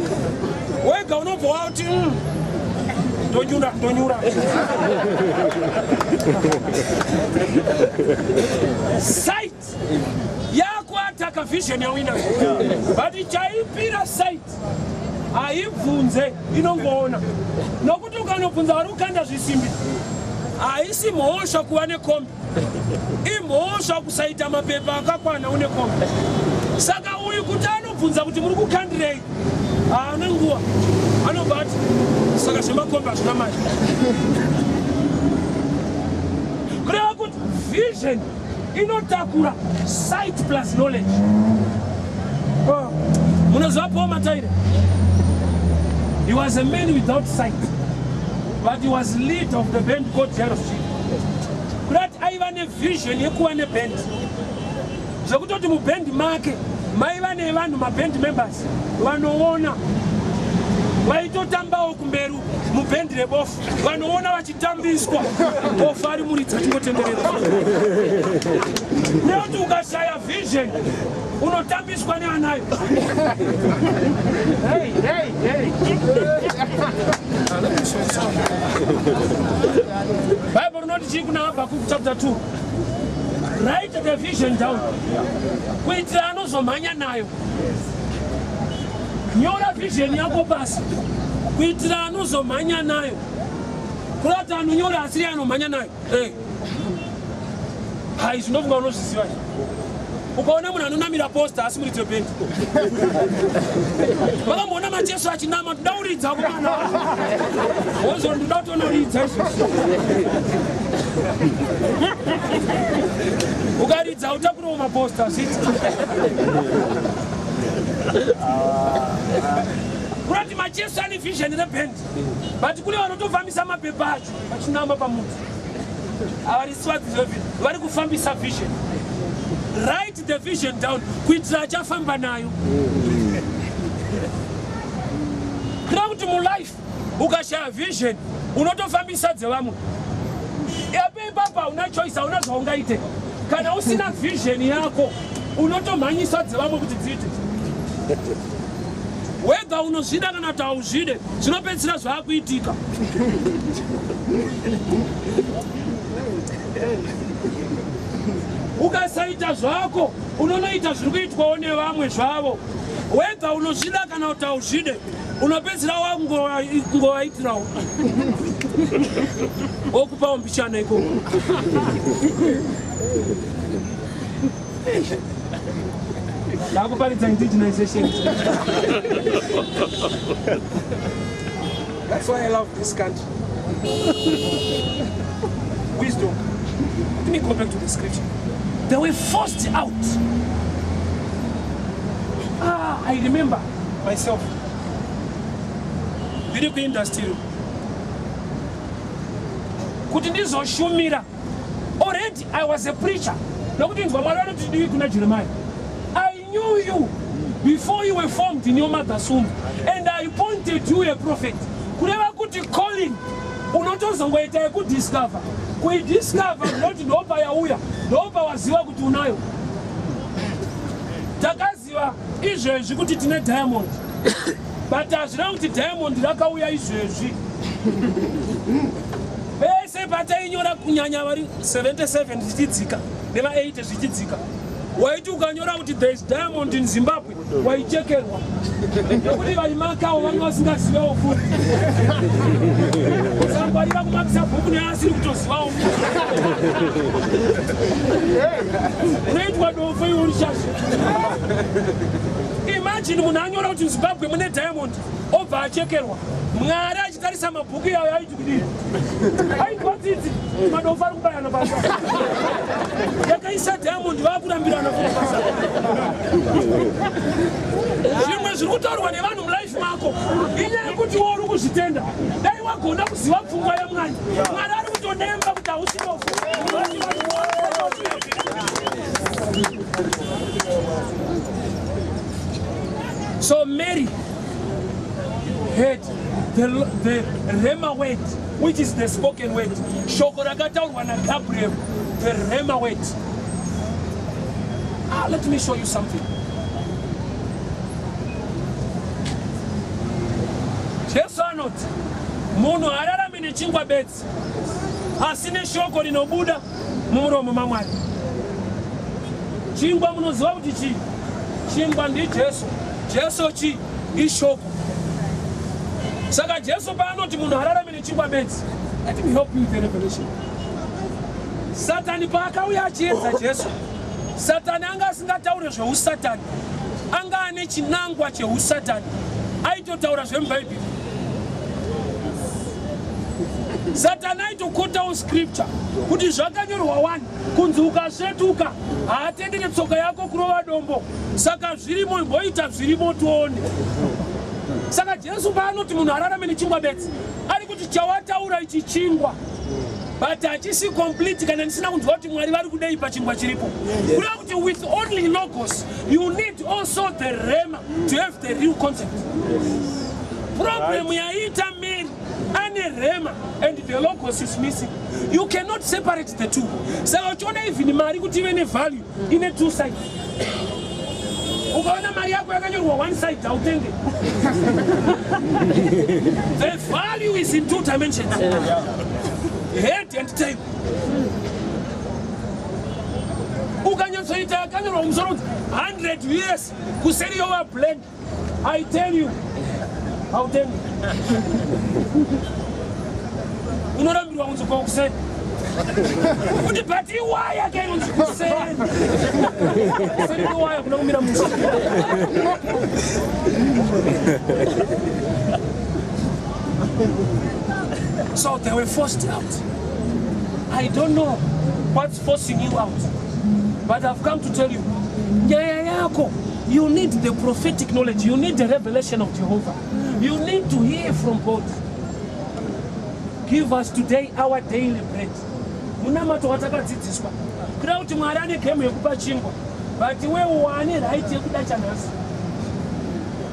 wega unobva wauti, ndonyura, ndonyura." Sight yakuataka vision yauinayo, but chaipira sight haibvunze, inongoona. Nokuti ukanobvunza vari kukanda zvisimbi, haisi mhosva kuva nekombi, imhosva kusaita mapepa akakwana une kombi. Saka uyu kuti anobvunza kuti muri kukandirei, haana nguva, anobva ati saka zvemakombi hazvina mari. Kureva kuti vision inotakura sight plus knowledge. Oh. Munoziva Paul Mataire? He was a man without sight, but he was leader of the band called Jairos. Kurati aiva nevision yekuva neband, zvekutoti mubhendi make maiva nevanhu, maband members vanoona, vaitotambawo kumberi mubhendi rebofu, vanoona vachitambiswa, bofu ari muridzi achingotenderera. Nekuti ukashaya vision, unotambiswa neanayo. Hey, hey, hey. Bible rinoti chii kuna Habakkuk chapter 2? Write the vision down kuitira anozomhanya nayo. Nyora vision yako pasi kuitira anozomhanya nayo. Kurati anonyora asiri anomhanya nayo. Hey. Hai, zvinofunga unozviziva. Ukaona munhu anonamira poster asi muridzi webhendi, vakamboona macheso achinama, ndoda kuridza kumana wozo, ndoda kutonoridza izvozvo. Ukaridza utakurawo maposter zviti kurati macheso ane vision reband, but kune vanotofambisa mapepa acho vachinama pamuti, havarisi vari kufambisa vision. Write the vision down kuitira achafamba nayo. Kuda kuti mulife ukashaya vision, unotofambisa dzevamwe. Epe ipapo hauna choice, hauna zvaungaite. Kana usina vision yako, unotomhanyisa dzevamwe kuti dziite. Wega unozvida kana kuti hauzvide, zvinopedzisira zvaakuitika. Ukasaita zvako, unonoita zviri kuitwawo nevamwe zvavo. Wega unozvida kana kuti hauzvide, unopedzisira wakungovaitirawo, wokupawo mbichana ikoko. Ndakuparidza indigenization. That's why I love this country. Wisdom. Let me go back to the scripture. They were forced out. Ah, I remember myself. Ndiri kuindustry kuti ndizoshumira. Already I was a preacher. Nokuti inzwa, Mwari vanoti dii kuna Jeremiah? "I knew you before you were formed in your mother's womb, and I appointed you a prophet." Kureva kuti calling unotozongoita yekudiscover, kuidiscover ndinoti ndopa yauya, ndopa waziva kuti unayo. Takaziva izvezvi kuti tine diamond. But hazvina kuti diamond rakauya izvezvi. Pese patainyora kunyanya vari 77 zvichidzika neva 80 zvichidzika. Waiti ukanyora kuti there is diamond in Zimbabwe waichekerwa nekuti vaimakawo vanga vasingazivewo futi. Usangwarira kumakisa bhuku neasiri kutozivawo. Unoitwa dofo iwe uri shasha. Imagine munhu anyora kuti muZimbabwe mune diamond obva achekerwa. Mwari achitarisa mabhuku iyayo aiti kudii? Aitwa tsitsi madofo ari kubayana basa. Yakaisa diamond vakurambirana futi basa. Zvimwe zviri kutaurwa nevanhu mulife mako inyaya yekuti iwe uri kuzvitenda. Dai wagona kuziva pfungwa yaMwari. Mwari ari kutonemba kuti hausi dofo. So Mary heard the Rhema word, which is the spoken word. Shoko rakataurwa naGabriel, the Rhema word. Ah, let me show you something. Jesu anoti munhu haararami nechingwa bedzi asi neshoko rinobuda mumuromo maMwari. Chingwa munoziva kuti chii? Chingwa ndiJesu. Jesu chii? Ishoko. Saka Jesu paanoti munhu ararame nechingwa bedzi, let me help you with the revelation. Satani paakauya achiedza Jesu, Satani anga asingataure zveusatani, anga ane chinangwa cheusatani, aitotaura zvemubhaibheri. Satani aitokotawo scripture kuti zvakanyorwa wani kunzi ukasvetuka haatendere tsoka yako kurova dombo, saka zvirimo, imboita zvirimo tione. Saka Jesu paanoti munhu ararame nechingwa bedzi, ari kuti chawataura ichi chingwa, but hachisi complete kana ndisina kunzwa kuti Mwari vari kudei pachingwa chiripo. Kureva kuti with only logos you need also the rhema to have the real concept. Problem yaita Mary ane rhema and the logos is missing. You cannot separate the two. Saka uchiona even mari kuti ive nevalue ine two sides. Ukaona mari yako yakanyorwa one side hautenge. The value is in two dimensions. Head and tail. Ukanyatsoita yakanyorwa kumusoro kuti 100 years kuseri yova blank. I tell you, hautenge. Unorambirwa kunzi ko kuseri. Kuti but iwaya ke inonzi kuseri. Kuseri iwaya kuna kumira mushe. So they were forced out. I don't know what's forcing you out. But I've come to tell you, nyaya yako, you need the prophetic knowledge. You need the revelation of Jehovah. You need to hear from God. Give us today our daily bread. Munamato watakadzidziswa. Kuda kuti Mwari ane game yekupa chingwa. But iwewe wane right yekuda chanhasi.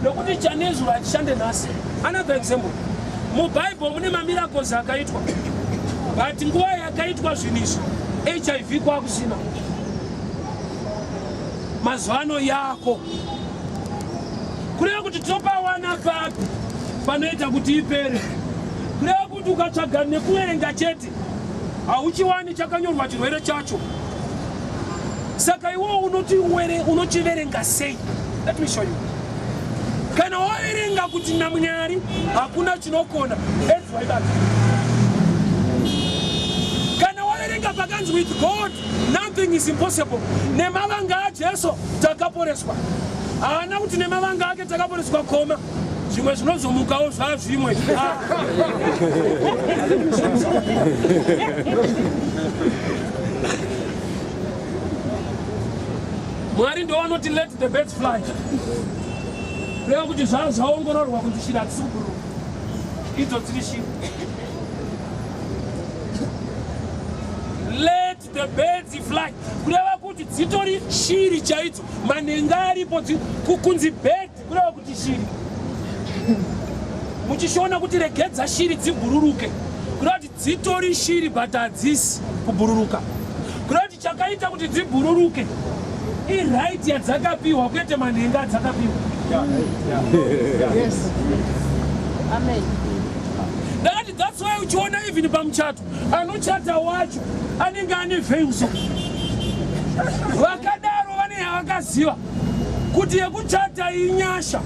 Nokuti chanezuro hachishande nhasi. Another example. MuBible mune mamiracles akaitwa. But nguva yakaitwa zvinhu izvi, HIV kwakusina. Mazuva ano yako. Kureva kuti topawana papi panoita kuti ipere. Kureva kuti ukatsvaga nekuverenga chete hauchiwani chakanyorwa chirwere chacho. Saka iwewe unochiverenga sei? Let me show you. Kana waverenga kuti naMwari hakuna chinokona, edzi waibata. Kana waverenga pakanzi with God nothing is impossible, nemavanga aJesu takaporeswa. Haana kuti nemavanga ake takaporeswa koma, zvimwe zvinozomukawo zvazvimwe. Mwari ndo vanoti let the birds fly. Kureva kuti zvaongororwa kuti shiri hadzisi kubhururuka, idzo dziri shiri. Let the birds fly, kureva kuti dzitori shiri chaidzo, manhenga aripo, kunzi bird kureva kuti shiri. Muchishona kuti regedza shiri dzibhururuke, kureva kuti dzitori shiri but hadzisi kubhururuka. Kureva kuti chakaita kuti dzibhururuke Iright yadzakapiwa kwete manhenga adzakapiwa. Yes. Amen. Ndakati that's why uchiona even pamuchato anochata wacho anenge ane veil so. Vakadaro vane yavakaziva kuti yekuchata inyasha.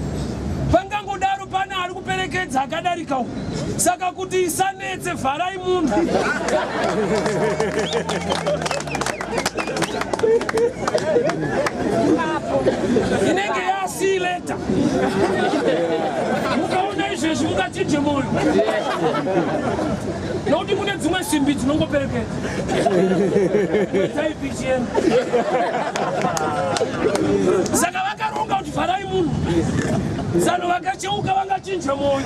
Pangangodaro pane ari kuperekedza akadarika uku. Saka kuti isanetse vharai munhu. Inenge yasileta. Mukaona izvezvi mungachinje moyo. Nokuti kune dzimwe simbi dzinongoperekedza. Type ichienda. Saka vakaronga kuti vharai munhu. Zano vakacheuka vangachinja moyo.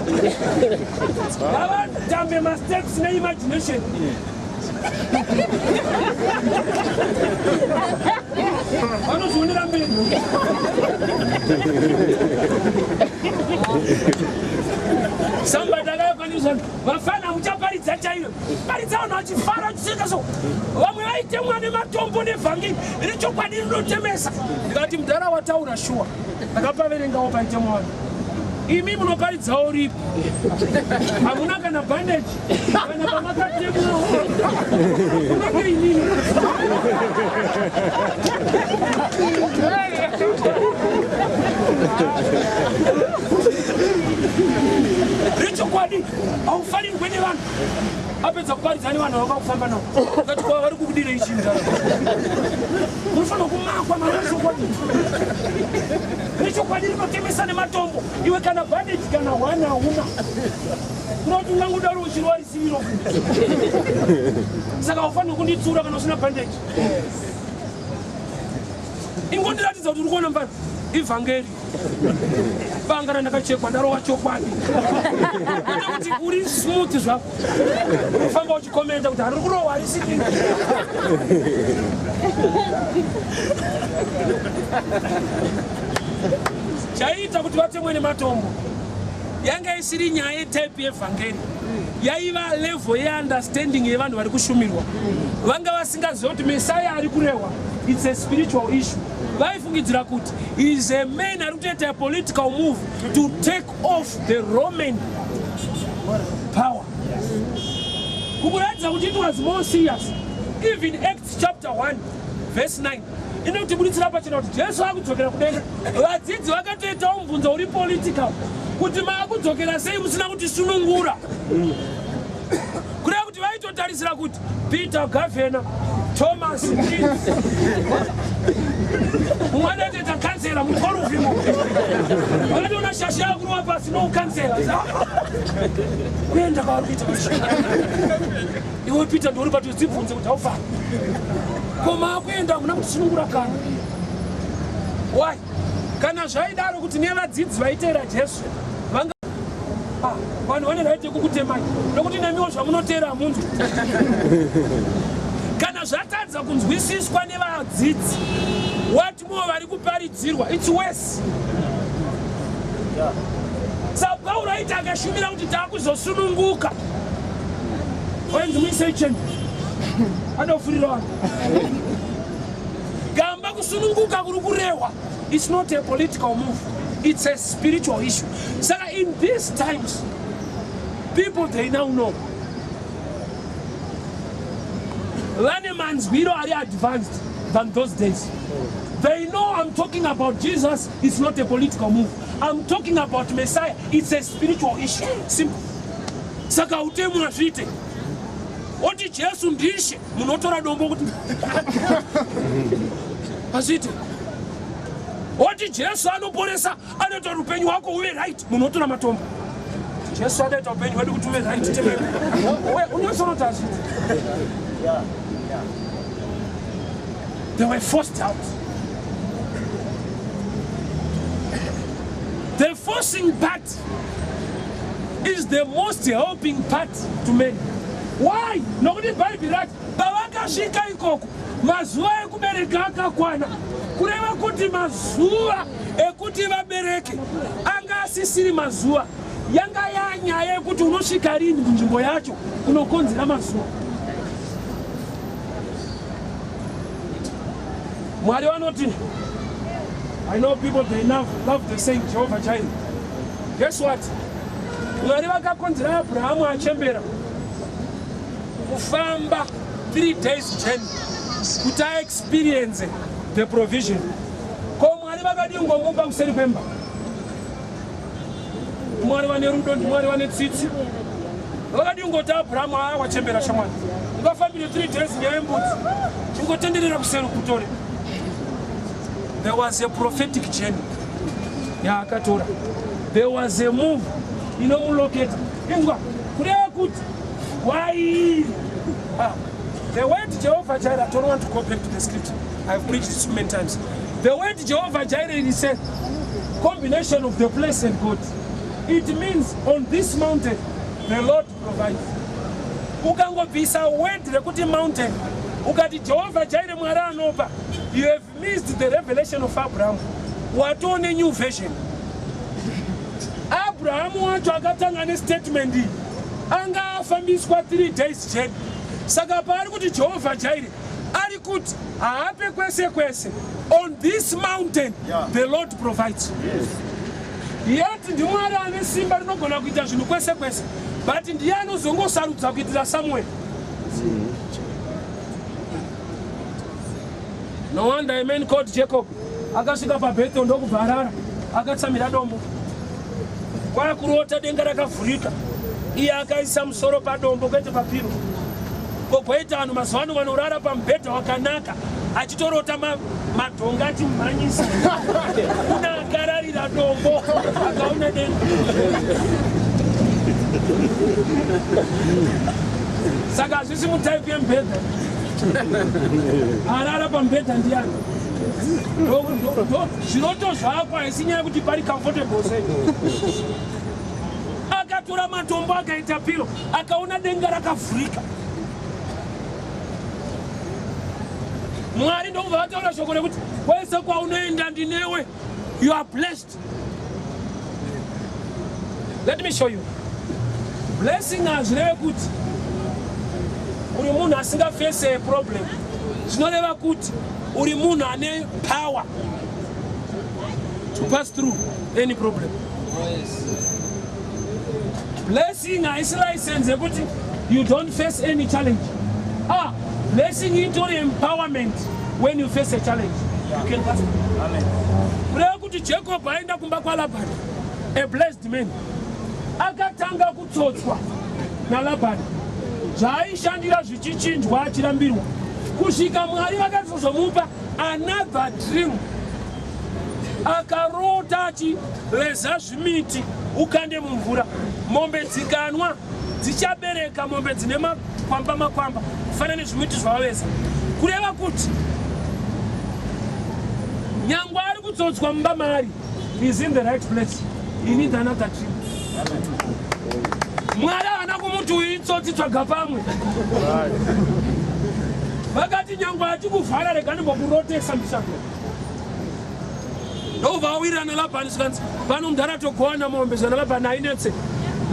Ngavatambe masteps neimagination. Vanozvionera mberi. Somebody akayakwanisa vafana muchaparidza chaiyo. Paridza vanhu vachifara vachiseka so. Vamwe vaitemwa nematombo nevhangeri rechokwadi rinotemesa. Ndikati mudhara wataura shuwa. Ndakapaverengawo paitemwa vanhu. Imi munoparidzawo ripi? Hamuna kana bandage kana pamakatemwa. Unenge inini. Rechokwadi haufanirwe nevanhu. Apedza kuparidza nevanhu vavakufamba navo. Akati kwa vari kukudira ichi mudhara. Unofanira kumakwa manachokwadi. Rechokwadi rinotemesa nematombo. Iwe kana bandage kana one hauna. Unoti ungangodaro uchirwarisiriro. Saka haufaniri kunditsura kana usina bandage. Ingondiratidza kuti uri kuona mfana. Ivhangeri. Banga randakachekwa ndarova chokwadi. Kwete kuti uri smooth zvako. Unofamba uchikomenta kuti hariri kurohwa harisi dini. Chaiita kuti vatemwe nematombo yanga isiri nyaya yetype yevhangeri, yaiva level yeunderstanding yevanhu vari kushumirwa. Vanga vasingaziva kuti Messiah ari kurehwa, it's a spiritual issue. Vaifungidzira kuti he is a man ari kutoita a political move to take off the Roman power. Kukuratidza kuti it was more serious. Even Acts chapter 1 verse 9 inotibuditsira pachena kuti Jesu akudzokera kudenga. Vadzidzi vakatoitawo mubvunzo uri political kuti maakudzokera sei musina kutisunungura. Kureva kuti vaitotarisira kuti Peter governor, Thomas prince, mumwe anotoita kansela mukoruvimo, vakatoona shasha yakurova pasi noukansela kuenda kwavari kuita. Iwe Peter ndiuri pati udzibvunze kuti haufani ko maakuenda hamuna kutisunungura kana. Why? Kana zvaidaro kuti nevadzidzi vaiteera Jesu vanga vanhu vane right yekukutemai nokuti nemiwo zvamunoteera hamunzwi. Kana zvatadza kunzwisiswa nevadzidzi, what more vari kuparidzirwa? It's worse. Saka Pauro aiti akashumira kuti taakuzosununguka, wainzi muisei cheni adofurira vanhu. Gamba kusununguka kuri kurehwa, it's not a political move, it's a spiritual issue. Saka in these times people they now know vane manzwiro ari advanced than those days. They know I'm talking about Jesus, it's not a political move. I'm talking about Messiah, it's a spiritual issue. Simple. Saka utemu hazviite. Oti Jesu ndishe, munotora dombo kuti hazviite. Oti Jesu anoporesa, anoita kuti upenyu hwako uve right, munotora matombo. Jesu anoita upenyu hwedu kuti uve right. Unosorota hazviite. They were forced out. The forcing part is the most helping part to men. Why? Nokuti Bhaibheri rati pavakasvika ikoko mazuva ekubereka akakwana, kureva kuti mazuva ekuti vabereke anga asisiri mazuva, yanga yanyaya yekuti unosvika rini kunzvimbo yacho unokonzera mazuva. Mwari vanoti I know people, they love the saying Jehovah Jireh. Guess what? Mwari vakakonzera Abrahamu achembera kufamba 3 days journey kuti aexperience the provision. Ko Mwari vakadii kungomupa kuseri kwemba? Mwari vane rudo, ndiMwari vane tsitsi. Vakadii kungoti, "Abrahamu, aa, wachembera shamwari, ungafambire 3 days nyaya yembudzi, chingotenderera kuseri kutore"? There was a prophetic journey yaakatora. There was a move inomuloketa. Inzwa, kureva kuti wairi. Ah, the word Jehovah Jireh, I don't want to go back to the scripture, I've preached it so many times. The word Jehovah Jireh is a combination of the place and God. It means on this mountain the Lord provides. Ukangobvisa word rekuti mountain, ukati Jehovah Jireh, Mwari anopa, you have missed the revelation of Abraham. Watone new version. Abrahamu wacho akatanga nestatement iyi, anga afambiswa 3 days journey. Saka paari kuti Jehovha Jireh, ari kuti haape kwese kwese. On this mountain the Lord provides. Yet ndiMwari ane simba rinogona kuita zvinhu kwese kwese, but ndiye anozongosarudza kuitira somewhere. No wonder a man called Jacob akasvika paBethel, ndokubva arara akatsamira dombo, kwakurota denga rakavhurika, iye akaisa musoro padombo kwete papillow. Kogoita vanhu mazuva ano vanorara pamubhedha wakanaka achitorota madhonga achimhanyisa. Kuna akararira dombo akaona denga. Saka hazvisi mutype yemubhedha. Arara pamubhedha ndiani? Zviroto zvako haisi nyaya yekuti pari comfortable sei. Akatora matombo akaita pillow, akaona denga rakavhurika. Mwari ndokubva vataura shoko rekuti, "Kwese kwaunoenda ndinewe, you are blessed." Let me show you. Blessing hazvireve kuti uri munhu asingafese a problem. Zvinoreva kuti uri munhu ane power to pass through any problem. Blessing haisi license yekuti you don't face any challenge. Ah, blessing itori empowerment. When you face a challenge, you can pass through. Kureva kuti Jacob aenda kumba kwaLabhani, a blessed man, akatanga kutsotswa naLabhani, zvaaishandira zvichichinjwa, achirambirwa, kusvika Mwari vakatozomupa another dream. Akarota achiveza zvimiti, ukande mumvura, mombe dzikanwa dzichabereka mombe dzine makwamba makwamba kufanana nezvimiti zvavaveza. Kureva kuti nyangwe ari kudzodzwa mumba maari, is in the right place. He needs another dream. Mwari haana kumuti, "Uyu itsotsi, tsvaga pamwe." Vakati, "Nyangwe achikuvhara, rega ndimbokurotesa mishando." Ndobva awirira naLabhani, zvikanzi, "Pano mudhara togowana mombe." Zvana Labhani ainetse.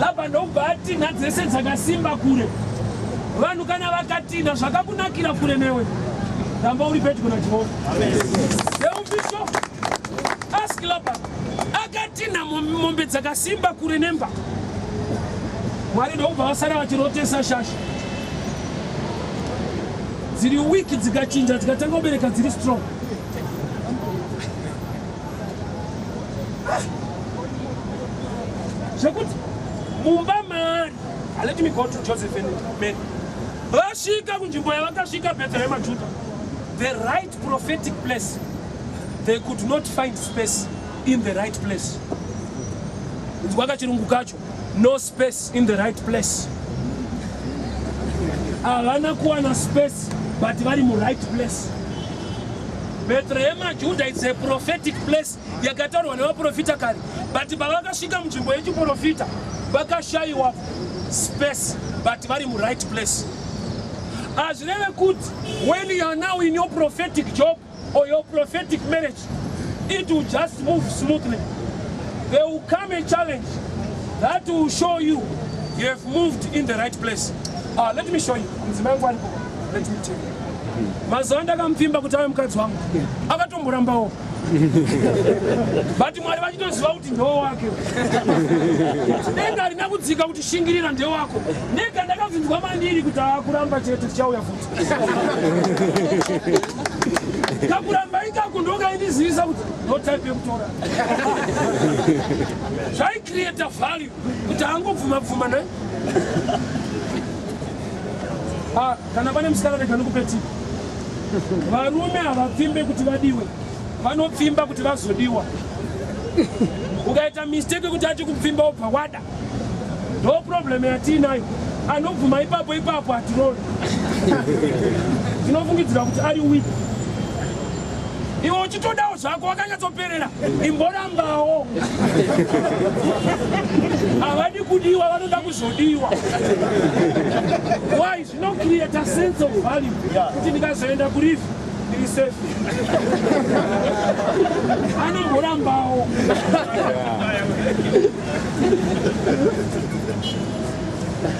Labhani ndobva atinha dzese dzakasimba kure. Vanhu kana vakatinha zvakakunakira kure newe, ramba uri pedyo naJehovha. Eumbisho, ask Labhani, akatinha mombe dzakasimba kure nemba. Mwari ndokubva vasara vachirotesa shasha dziri weak, dzikachinja, dzikatanga kubereka dziri strong. Zvekuti mumba maari. Let me go to Joseph and Mary. Vasvika kunzvimbo yavakasvika, Bethlehem Judah, the right prophetic place, they could not find space in the right place. Nzwa kachirungu kacho: no space in the right place. Havana kuwana space, but vari muright place. Bethlehem Judah, it's a prophetic place yakataurwa nevaprofita kare, but pavakasvika munzvimbo yechiprofita vakashayiwa space, but vari muright place. Hazvireve kuti when you are now in your prophetic job or your prophetic marriage, it will just move smoothly. There will come a challenge that will show you you have moved in the right place. Let me show you. Mudzimai wangu aripo. Let me tell you, mazuva ndakamupfimba kuti ave mukadzi wangu, akatomborambawo. But Mwari vachitoziva kuti ndewo wake. Denga harina kudzika kuti shingirira ndewako. Ndega ndakabvinzwa mandiri kuti akuramba chete tichauya futi. Kakuramba ikako ndokaindizivisa kuti no type yekutora. Zvaicreata value kuti angobvuma bvuma ne. Ah, kana pane musikana rega ndikupe tip. Varume havapfimbe kuti vadiwe, vanopfimba kuti vazodiwa. Ukaita mistake yekuti ati kupfimba wobva wada, ndo problem yatiinayo. Anobvuma ipapo ipapo hatirori, tinofungidzira kuti ari weak. Iwe uchitodawo zvako wakanyatsoperera, imborambawo. Havadi kudiwa, vanoda kuzodiwa. Why? Zvinocreata sense of value kuti ndikazoenda kurifi ndiri safe. Anomborambawo.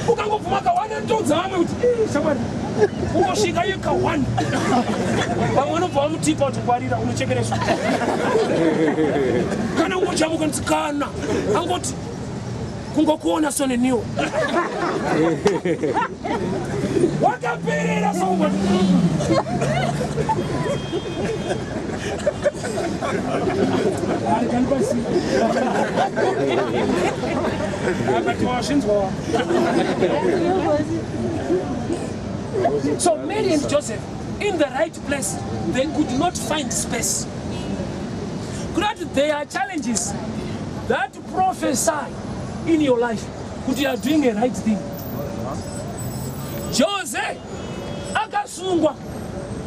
Ukangobvuma kawana ndodza vamwe kuti shamwari ungosvika iye kawana, vamwe unobva wamutipa kuti ngwarira unochekereswa. Kana ungochamuka nditi kana angoti kungokuona so neniwo wakaperera songoti So Mary and Joseph, in the right place, they could not find space. Kurati there are challenges that prophesy in your life kuti you are doing a right thing. Jose akasungwa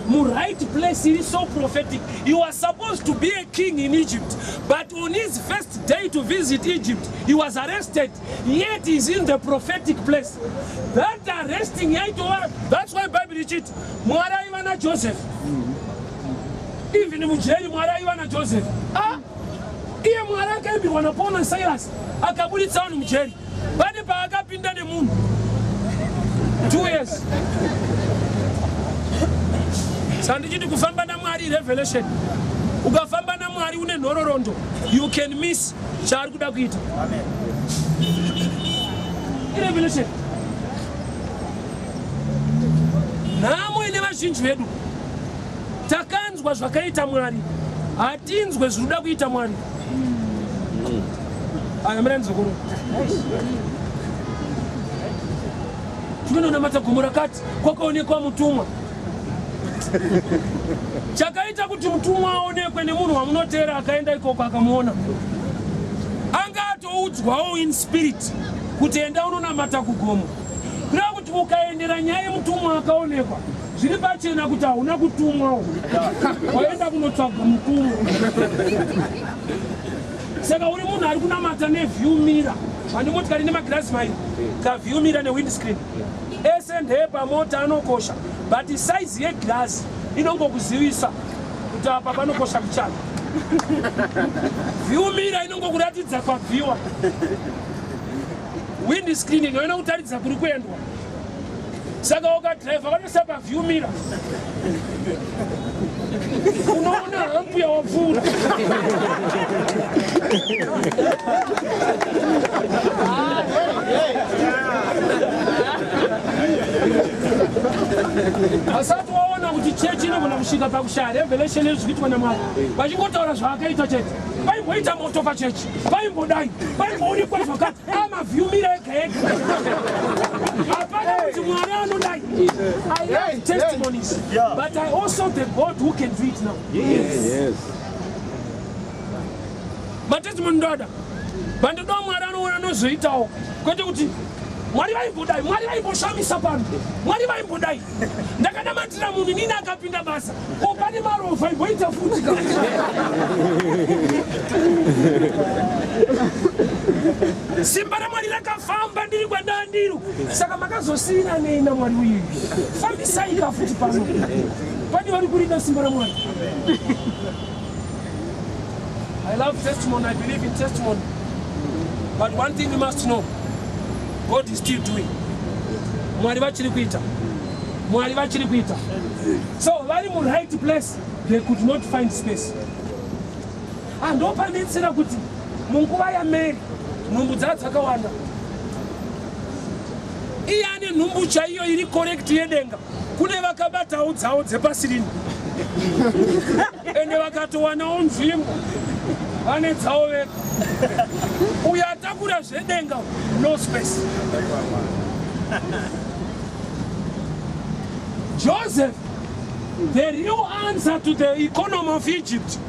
muright place iri so prophetic. He was supposed to be a king in Egypt, but on his first day to visit Egypt, he was arrested, yet he's in the prophetic place. That arresting yaitova, that's why Bible ichiti Mwari aiva naJoseph. Even mujeri Mwari aiva naJoseph. Ah, iye Mwari akaimbirwa naPaul naSilas akaburitsa vanhu mujeri. Pane paakapinda nemunhu 2 years. Sandichiti kufamba naMwari revelation. Ukafamba naMwari une nhororondo, you can miss chaari kuda kuita. Irevelation. Nhamo ine vazhinji vedu, takanzwa zvakaita Mwari, hatinzwe zviri kuda kuita Mwari. Aya mira nzukuru. Tinonamata gomo rakati kwakaonekwa mutumwa. Chakaita kuti mutumwa aonekwe nemunhu wamunoteera akaenda ikoko akamuona. Anga atoudzwawo in spirit kuti enda unonamata kugomo. Kureva kuti ukaendera nyaya yemutumwa akaonekwa zviri pachena kuti hauna kutumwawo, waenda kunotsvaga mutumwa. Saka uri munhu ari kunamata neview mirror, vane motikari nemagirazi mairi, kaview mirror newindscreen ese ndeyepamota anokosha, but size yegirazi inongokuzivisa kuti apa panokosha kuchana. View mirror inongokuratidza kwabviwa, windscreen inoina kutaridza kuri kuendwa. Saka ukadhiraivha vanoisa paview mirror unoona hampu yawapfuura. Asati waona kuti chechi inogona kusvika pakushaya revelation yezviri kuitwa naMwari, vachingotaura zvaakaita chete. Vaimboita moto pachechi, vaimbodai, vaimboonekwa zvakati, amaview mirror ega ega. Hapana kuti Mwari anodai. I have testimonies, but I also the God who can do it now. Yes. Matestimony ndoada, vandodawo Mwari anoona anozoitawo, kwete kuti Mwari vaimbodai, Mwari vaimboshamisa pano, Mwari vaimbodai. Ndakanamatira munhu nini akapinda basa, ko pane marovha imboita futi ka. Simba raMwari rakafamba ndiri kwandandiro, saka makazosiyina nei naMwari uyu? Fambisai ka futi pano, pane vari kurida simba raMwari. I love testimony, I believe in testimony. But one thing you must know, God is still doing. Mwari vachiri kuita. Mwari vachiri kuita. So vari mu right place, they could not find space. Andopanetsera kuti munguva yaMary nhumbu dzaa dzakawanda. Iye ane nhumbu chaiyo iri correct yedenga. Kune vakabatawo dzavo dzepasi rino ende vakatowanawo nzvimbo vane dzavo vega. Uyo atakura zvedenga, no space. Joseph, the real answer to the economy of Egypt.